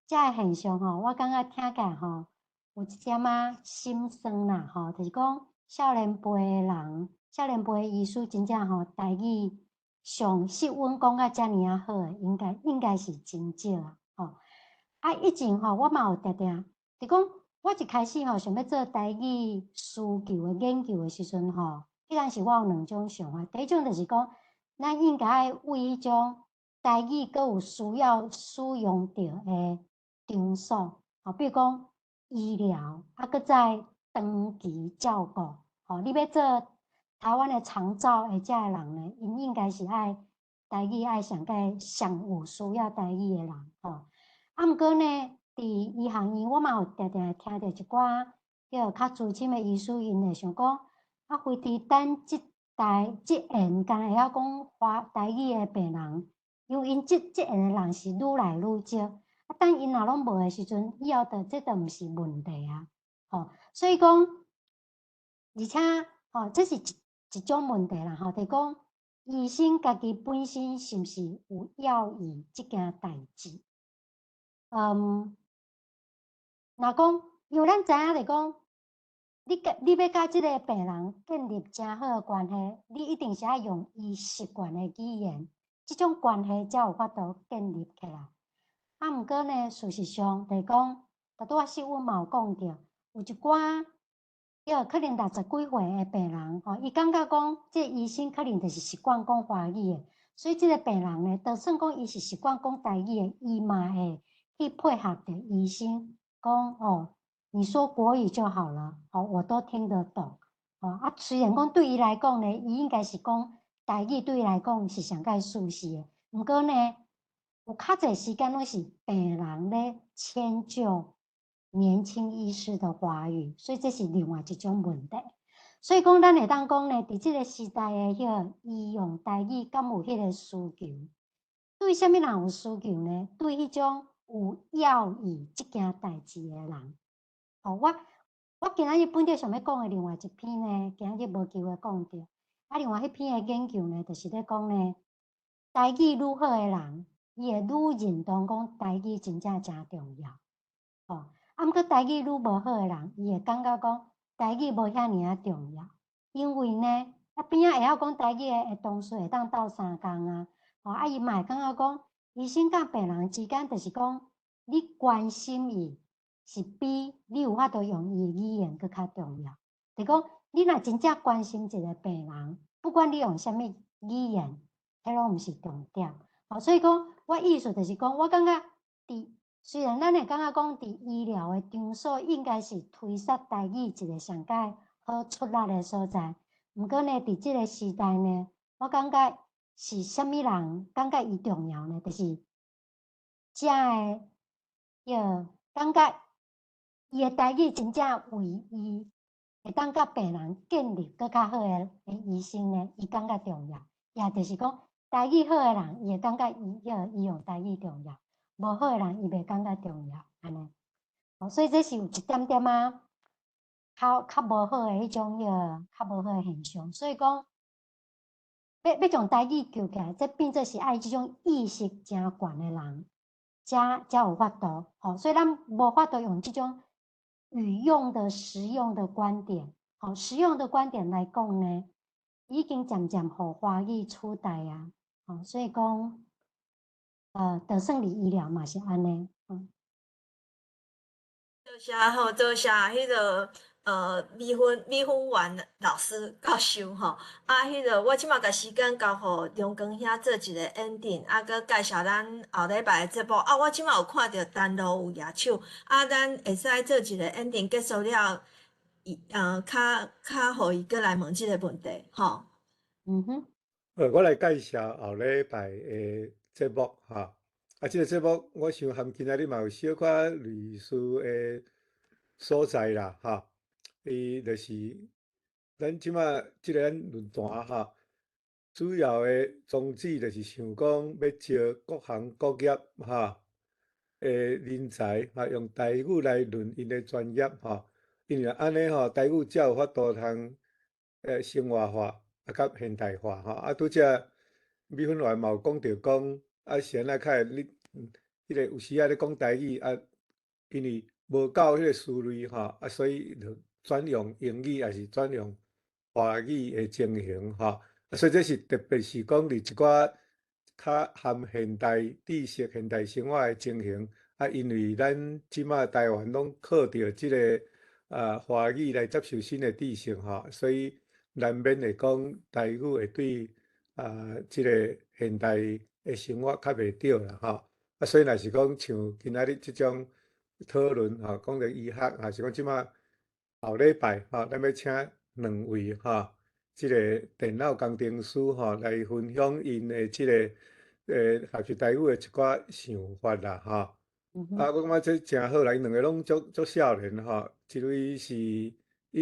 這个現象吼，我感覺聽起來吼，有一點仔心酸啦吼，就是講少年輩的人。少年辈医师真正吼台语像秀阮讲甲遮爾仔好的，應該是真少啊，吼。啊，以前吼，我嘛有定定，就講我一開始吼想欲做台語需求的研究的時陣吼，彼陣時我有兩種想法。第一種就是講，咱應該愛為彼種台語閣有需要使用著的場所，吼，比如講醫療，啊，閣再長期照顧，吼，你欲做台灣的長照的遮的人呢，𪜶應該是愛台語愛上蓋上有需要台語的人，吼。啊，毋過呢，佇醫學院我嘛有定定聽著一寡叫較資深的醫師，𪜶會想講，啊，非佇等這代這緣敢會曉講華台語的病人，因為𪜶這緣的人是愈來愈少，啊，等𪜶若攏無的時陣，以後就這就毋是問題啊，吼，所以講，而且吼，這是一種問題啦，吼，就是講醫生家己本身是毋是有要意這件代誌？若講，因為咱知影就是講，你欲佮這个病人建立誠好的關係，你一定是愛用伊習慣的語言，這種關係才有法度建立起來。啊，毋過呢，事實上就是講，拄拄仔秀阮嘛有講著，有一寡叫可能六十幾歲的病人，吼，伊感覺講，這個醫生可能就是習慣講華語的，所以這個病人呢，就算講伊是習慣講台語的，伊嘛會去配合著醫生講哦，你說國語就好了，哦，我都聽得懂，哦，啊，雖然講對伊來講呢，伊應該是講台語對伊來講是上蓋舒適的，毋過呢，有較濟時間攏是病人咧遷就年輕醫師的華語，所以這是另外一種問題。所以講，咱會當講呢，佇這個時代的彼個醫用台語，敢有彼個需求？對啥物人有需求呢？對彼種有要意這件代誌的人。哦，我今仔日本來想欲講的另外一篇呢，今仔日無機會講著。啊，另外彼篇的研究呢，就是咧講呢，台語愈好的人，伊會愈認同講台語真正誠重要。哦，啊，毋過台語愈無好的人，伊會感覺講台語無遐爾仔重要，因為呢，啊邊仔會曉講台語的同事會當鬥相共啊。哦，啊，伊嘛會感覺講，醫生佮病人之間，就是講你關心伊，是比你有法度用伊的語言閣較重要。就是講，你若真正關心一個病人，不管你用啥物語言，彼攏毋是重點。哦，所以講，我意思就是講，我感覺佇雖然咱會感覺講，佇醫療的場所應該是推捒台語一個上蓋好出力的所在，毋過呢，佇這個時代呢，我感覺是啥物人感覺伊重要呢？就是遮的，彼感覺伊的台語真正為伊會當佮病人建立閣較好的醫生呢，伊感覺重要。也就是講，台語好的人，伊會感覺伊彼伊用台語重要；無好的人，伊袂感覺重要，按呢。哦，所以這是有一點點仔較無好的彼種彼個較無好的現象。所以講，欲將台語救起來，這變做是愛這種意識誠懸的人，才有法度。吼，所以咱無法度用這種語用的實用的觀點，吼，實用的觀點來講呢，已經漸漸予華語取代啊。吼，所以講，就算佇醫療嘛是按呢。多謝吼，多謝彼個米粉丸老師教授吼。啊，彼個我這馬共時間交予梁光兄做一個 ending，啊，閣介紹咱後禮拜的節目。啊，我這馬有看著陳露有舉手，啊，咱會使做一個 ending 結束了，伊較予伊閣來問這個問題，吼。嗯哼。我來介紹後禮拜的節目哈。啊，這個節目我想含今仔日嘛有小可類似的所在啦，哈。伊就是咱這馬這個咱論壇哈，主要的宗旨就是想講欲招各行各業哈的人才，哈，用台語來論𪜶的專業哈。因為按呢吼，台語才有法度通生活化啊，佮現代化吼。啊，拄才米粉丸嘛有講著講，啊是按怎較會你彼個有時仔咧講台語啊，因為無夠彼個思慮吼，啊，所以就轉用英語，抑是轉用华语的情形吼。所以这是特别是讲伫一寡較含現代知識、現代生活的情形。啊，因為咱這馬台灣攏靠著這个華語來接受新的知識吼，所以難免會講台語會對這个現代的生活較袂著啦吼。啊，所以若是講像今仔日這種討論吼，講著醫學，還是講這馬後禮拜吼，咱欲請兩位吼，這个電腦工程師吼來分享𪜶的這个學習台語的一寡想法啦吼。啊，我感覺這誠好啦，𪜶兩个攏足足少年吼，一位是已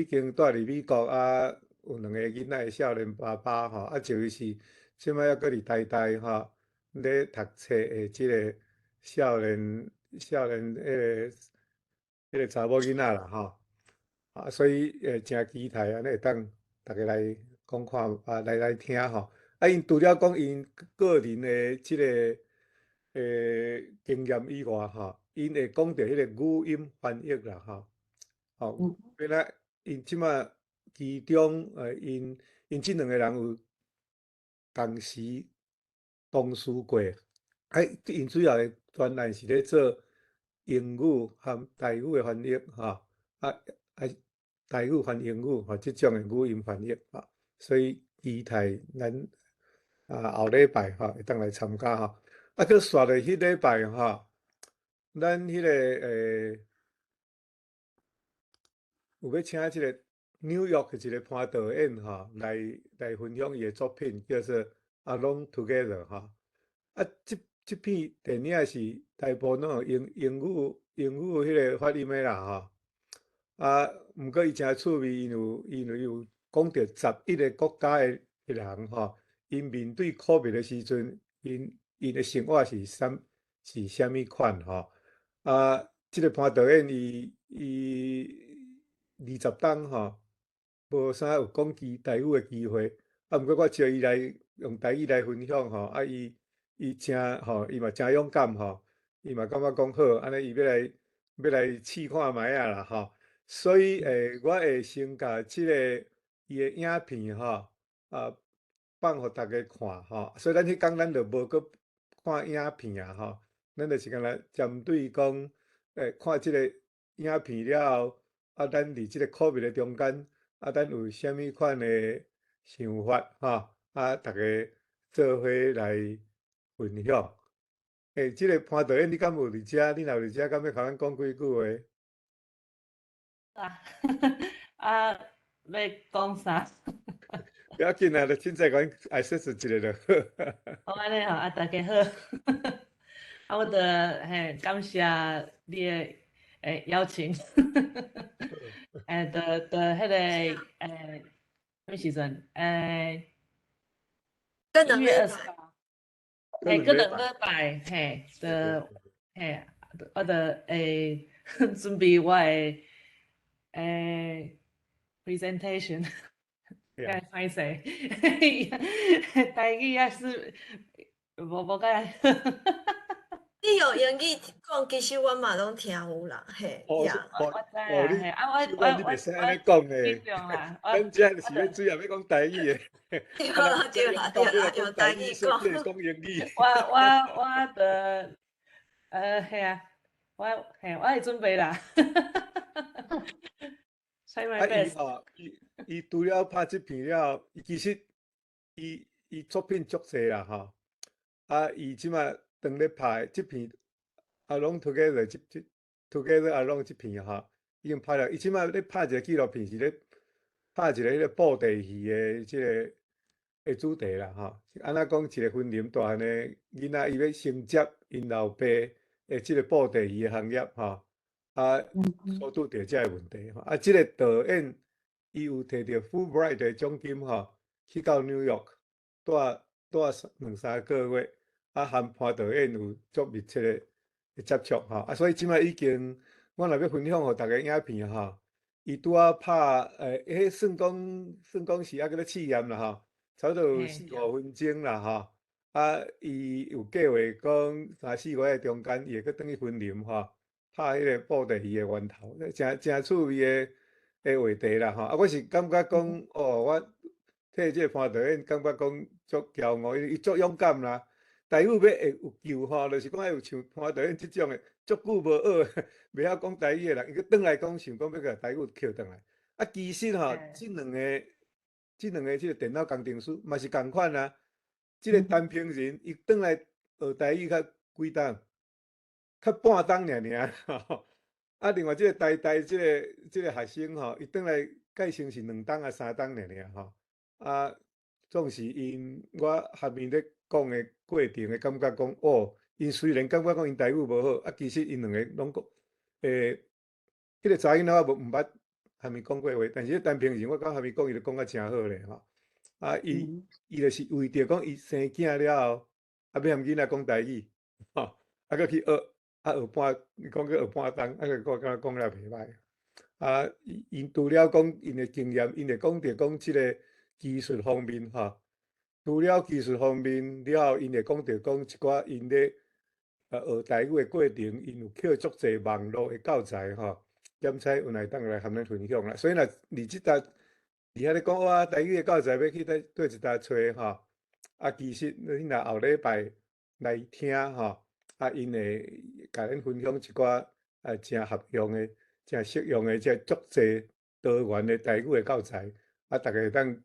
經蹛佇美國啊，有兩个囡仔的少年爸爸吼，啊，一位是這擺猶閣佇台大吼咧讀冊的這个少年彼个查某囡仔啦吼。啊，所以誠期待按呢會當逐家來講看啊，來聽吼。啊，𪜶除了講𪜶個人的這个經驗以外吼，𪜶會講著彼个語音翻譯啦吼。吼，變啊，𪜶這馬其中𪜶這兩个人有同時同事過，啊，𪜶主要的專案是咧做英語和台語的翻譯吼，啊，台語翻英語吼，這種的語音翻譯吼，所以期待咱後禮拜吼會當來參加吼。啊，閣煞落彼禮拜吼，咱彼个有欲請這个紐約的一个潘導演吼，來分享伊的作品，叫做《Alone Together》吼。啊，這片電影是大部分攏用英語彼个發音的啦吼。啊，毋過伊誠趣味，因為有講著11個國家的人吼，𪜶面對 COVID 的時陣，𪜶的生活是啥物款吼？啊，這个潘導演伊20冬吼，無啥有講台語的機會，啊，毋過我招伊來用台語來分享吼，啊，伊誠吼，伊嘛誠勇敢吼，伊嘛感覺講好，按呢伊欲來試看覓仔啦吼。所以我會先共這个伊的影片吼，啊，放予逐家看吼。所以咱彼工咱就無閣看影片啊吼，咱就是干焦針對講，看這个影片了後，啊，咱佇這个 COVID 的中間，啊，咱有啥物款的想法吼？啊，逐家做伙來分享。這个潘導演，你敢有佇遮？你若有佇遮，敢欲共咱講幾句話？啊，啊，欲講啥？不要緊啊，就凊彩講愛說出一个就好。好按呢吼，啊，大家好。啊，我著嘿感謝你的邀請。著著彼个啥物時陣？1月28，嘿，閣兩禮拜，嘿，著嘿，我著會準備我的presentation。歹勢，台語也是無共。你用英語講，其實我嘛攏聽有啦，嘿，呀。我知啊，嘿，啊，我我你袂使按呢講的，咱遮是欲主要欲講台語的。對啦對啦對啦，用台語講。講英語。我著，嘿啊，我嘿，我會準備啦。啊，伊吼，伊除了拍這片了，伊其實伊作品足濟啦吼。啊，伊這馬當咧拍這片，Alone Together 這 Together Alone 這片吼，已經拍了。伊這馬咧拍一个紀錄片，是咧拍一个彼个布袋戲的這个的主題啦吼。按怎講，一个雲林大漢的囡仔，伊欲承接𪜶老爸的這个布袋戲的行業吼。啊，所拄著這个問題吼。啊，這个導演伊有摕著 Fulbright 的獎金吼，去到紐約蹛蹛兩三個月，啊，和潘導演有足密切的接觸吼。啊，所以這馬已經，我若欲分享予逐家影片吼，伊拄仔拍彼算講是猶閣咧試驗啦吼，差不多有四五分鐘啦吼。啊，伊有計劃講三四月的中間，伊會閣轉去雲林吼，拍彼个布袋戲的源頭，誠誠趣味的。的话题啦吼。啊，我是感觉讲，哦，我替这个潘导演感觉讲足骄傲，因为伊足勇敢啦。台语欲会有救吼，就是讲爱有像潘导演这种的，足久无学，袂晓讲台语的人，伊阁转来讲，想讲欲共台语捡转来。啊，其实吼，这两个这个电脑工程师嘛是仝款啊。这个陈平仁伊转来学台语较几冬，较半冬尔尔。啊，另外这个台大这个学生吼，伊转来改成是2冬啊3冬尔尔吼。啊，总是𪜶我下面咧讲的过程的感觉讲，哦，𪜶虽然感觉讲𪜶台语无好，啊，其实𪜶两个拢讲，彼个查某囡仔我无毋捌含伊讲过话，但是彼陈平仁我感觉含伊讲，伊就讲甲诚好咧吼。啊，伊就是为著讲伊生囝了后，啊，欲含囡仔讲台语，吼，啊，阁去学，啊，学半，伊讲阁学半冬，啊，阁我感觉讲了袂歹。啊，𪜶除了讲𪜶的经验，𪜶会讲著讲这个技术方面吼，除了技术方面了后，𪜶会讲著讲一寡𪜶咧学台语的过程，𪜶有捡足济网路的教材吼，检采有会当来含咱分享啦。所以若伫这搭伫遐咧讲哇，台语的教材欲去佗佗一搭揣吼，啊，其实你若后礼拜来听吼，啊，𪜶会共咱分享一寡啊诚合用的、诚适用的这足济多元的台语的教材，啊，逐家会当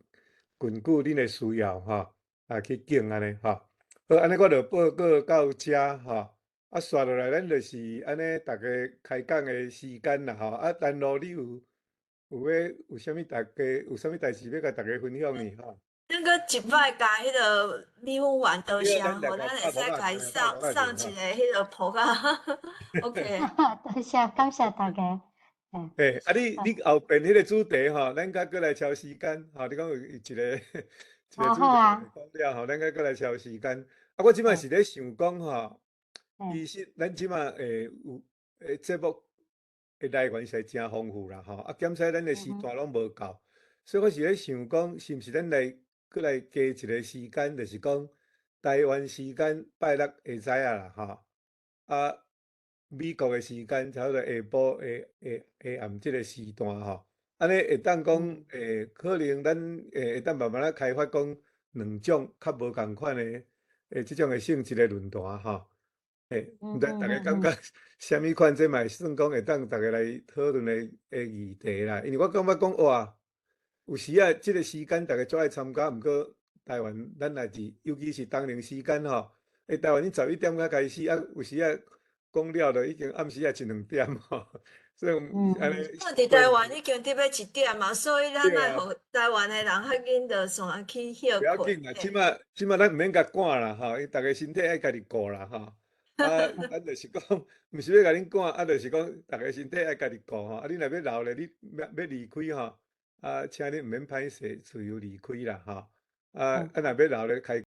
根据恁的需要吼，啊去拣按呢吼。好，按呢我就报告到遮吼。啊，紲落来咱就是按呢，逐家开讲的时间啦吼。啊，陈露你有欲有啥物大家有啥物代志欲共逐家分享呢吼？咱阁一摆共彼个米粉丸多谢吼，咱会使共伊送送一个彼个簿仔。OK。多谢，感谢大家。嘿，啊你后边彼个主题吼，咱较阁来超时间吼。你讲有一个一个主题讲了吼，咱较阁来超时间。啊，我这摆是咧想讲吼，其实咱这摆有节目的来源实在诚丰富啦吼。啊，检测咱的时段拢无够，所以我是咧想讲，是毋是咱来阁来加一个时间，就是讲台湾时间拜六下早仔啦吼。啊，美国的时间差不多下晡下下下暗这个时段吼，按呢会当讲，可能咱会当慢慢仔开发讲两种较无仝款的这种的性质的论坛吼。毋知逐家感觉啥物款？这嘛会算讲会当逐家来讨论的议题啦。因为我感觉讲哇，有时啊，这个时间逐家足爱参加，毋过台湾咱若是尤其是冬令时间吼，台湾𪜶11点才开始啊，有时啊讲了就已经暗时啊一两点吼，所以按呢。伫台湾已经伫欲1点嘛，所以咱爱予台湾的人较紧就煞去歇困。不要紧啦，这摆咱毋免共赶啦吼，𪜶逐家身体爱家己顾啦吼。啊，咱就是讲，毋是欲共恁赶，啊，就是讲，逐家身体爱家己顾吼。啊，你若欲留咧，你欲离开吼，啊，请你毋免歹势，自由离开啦吼。啊，啊，若欲留咧开。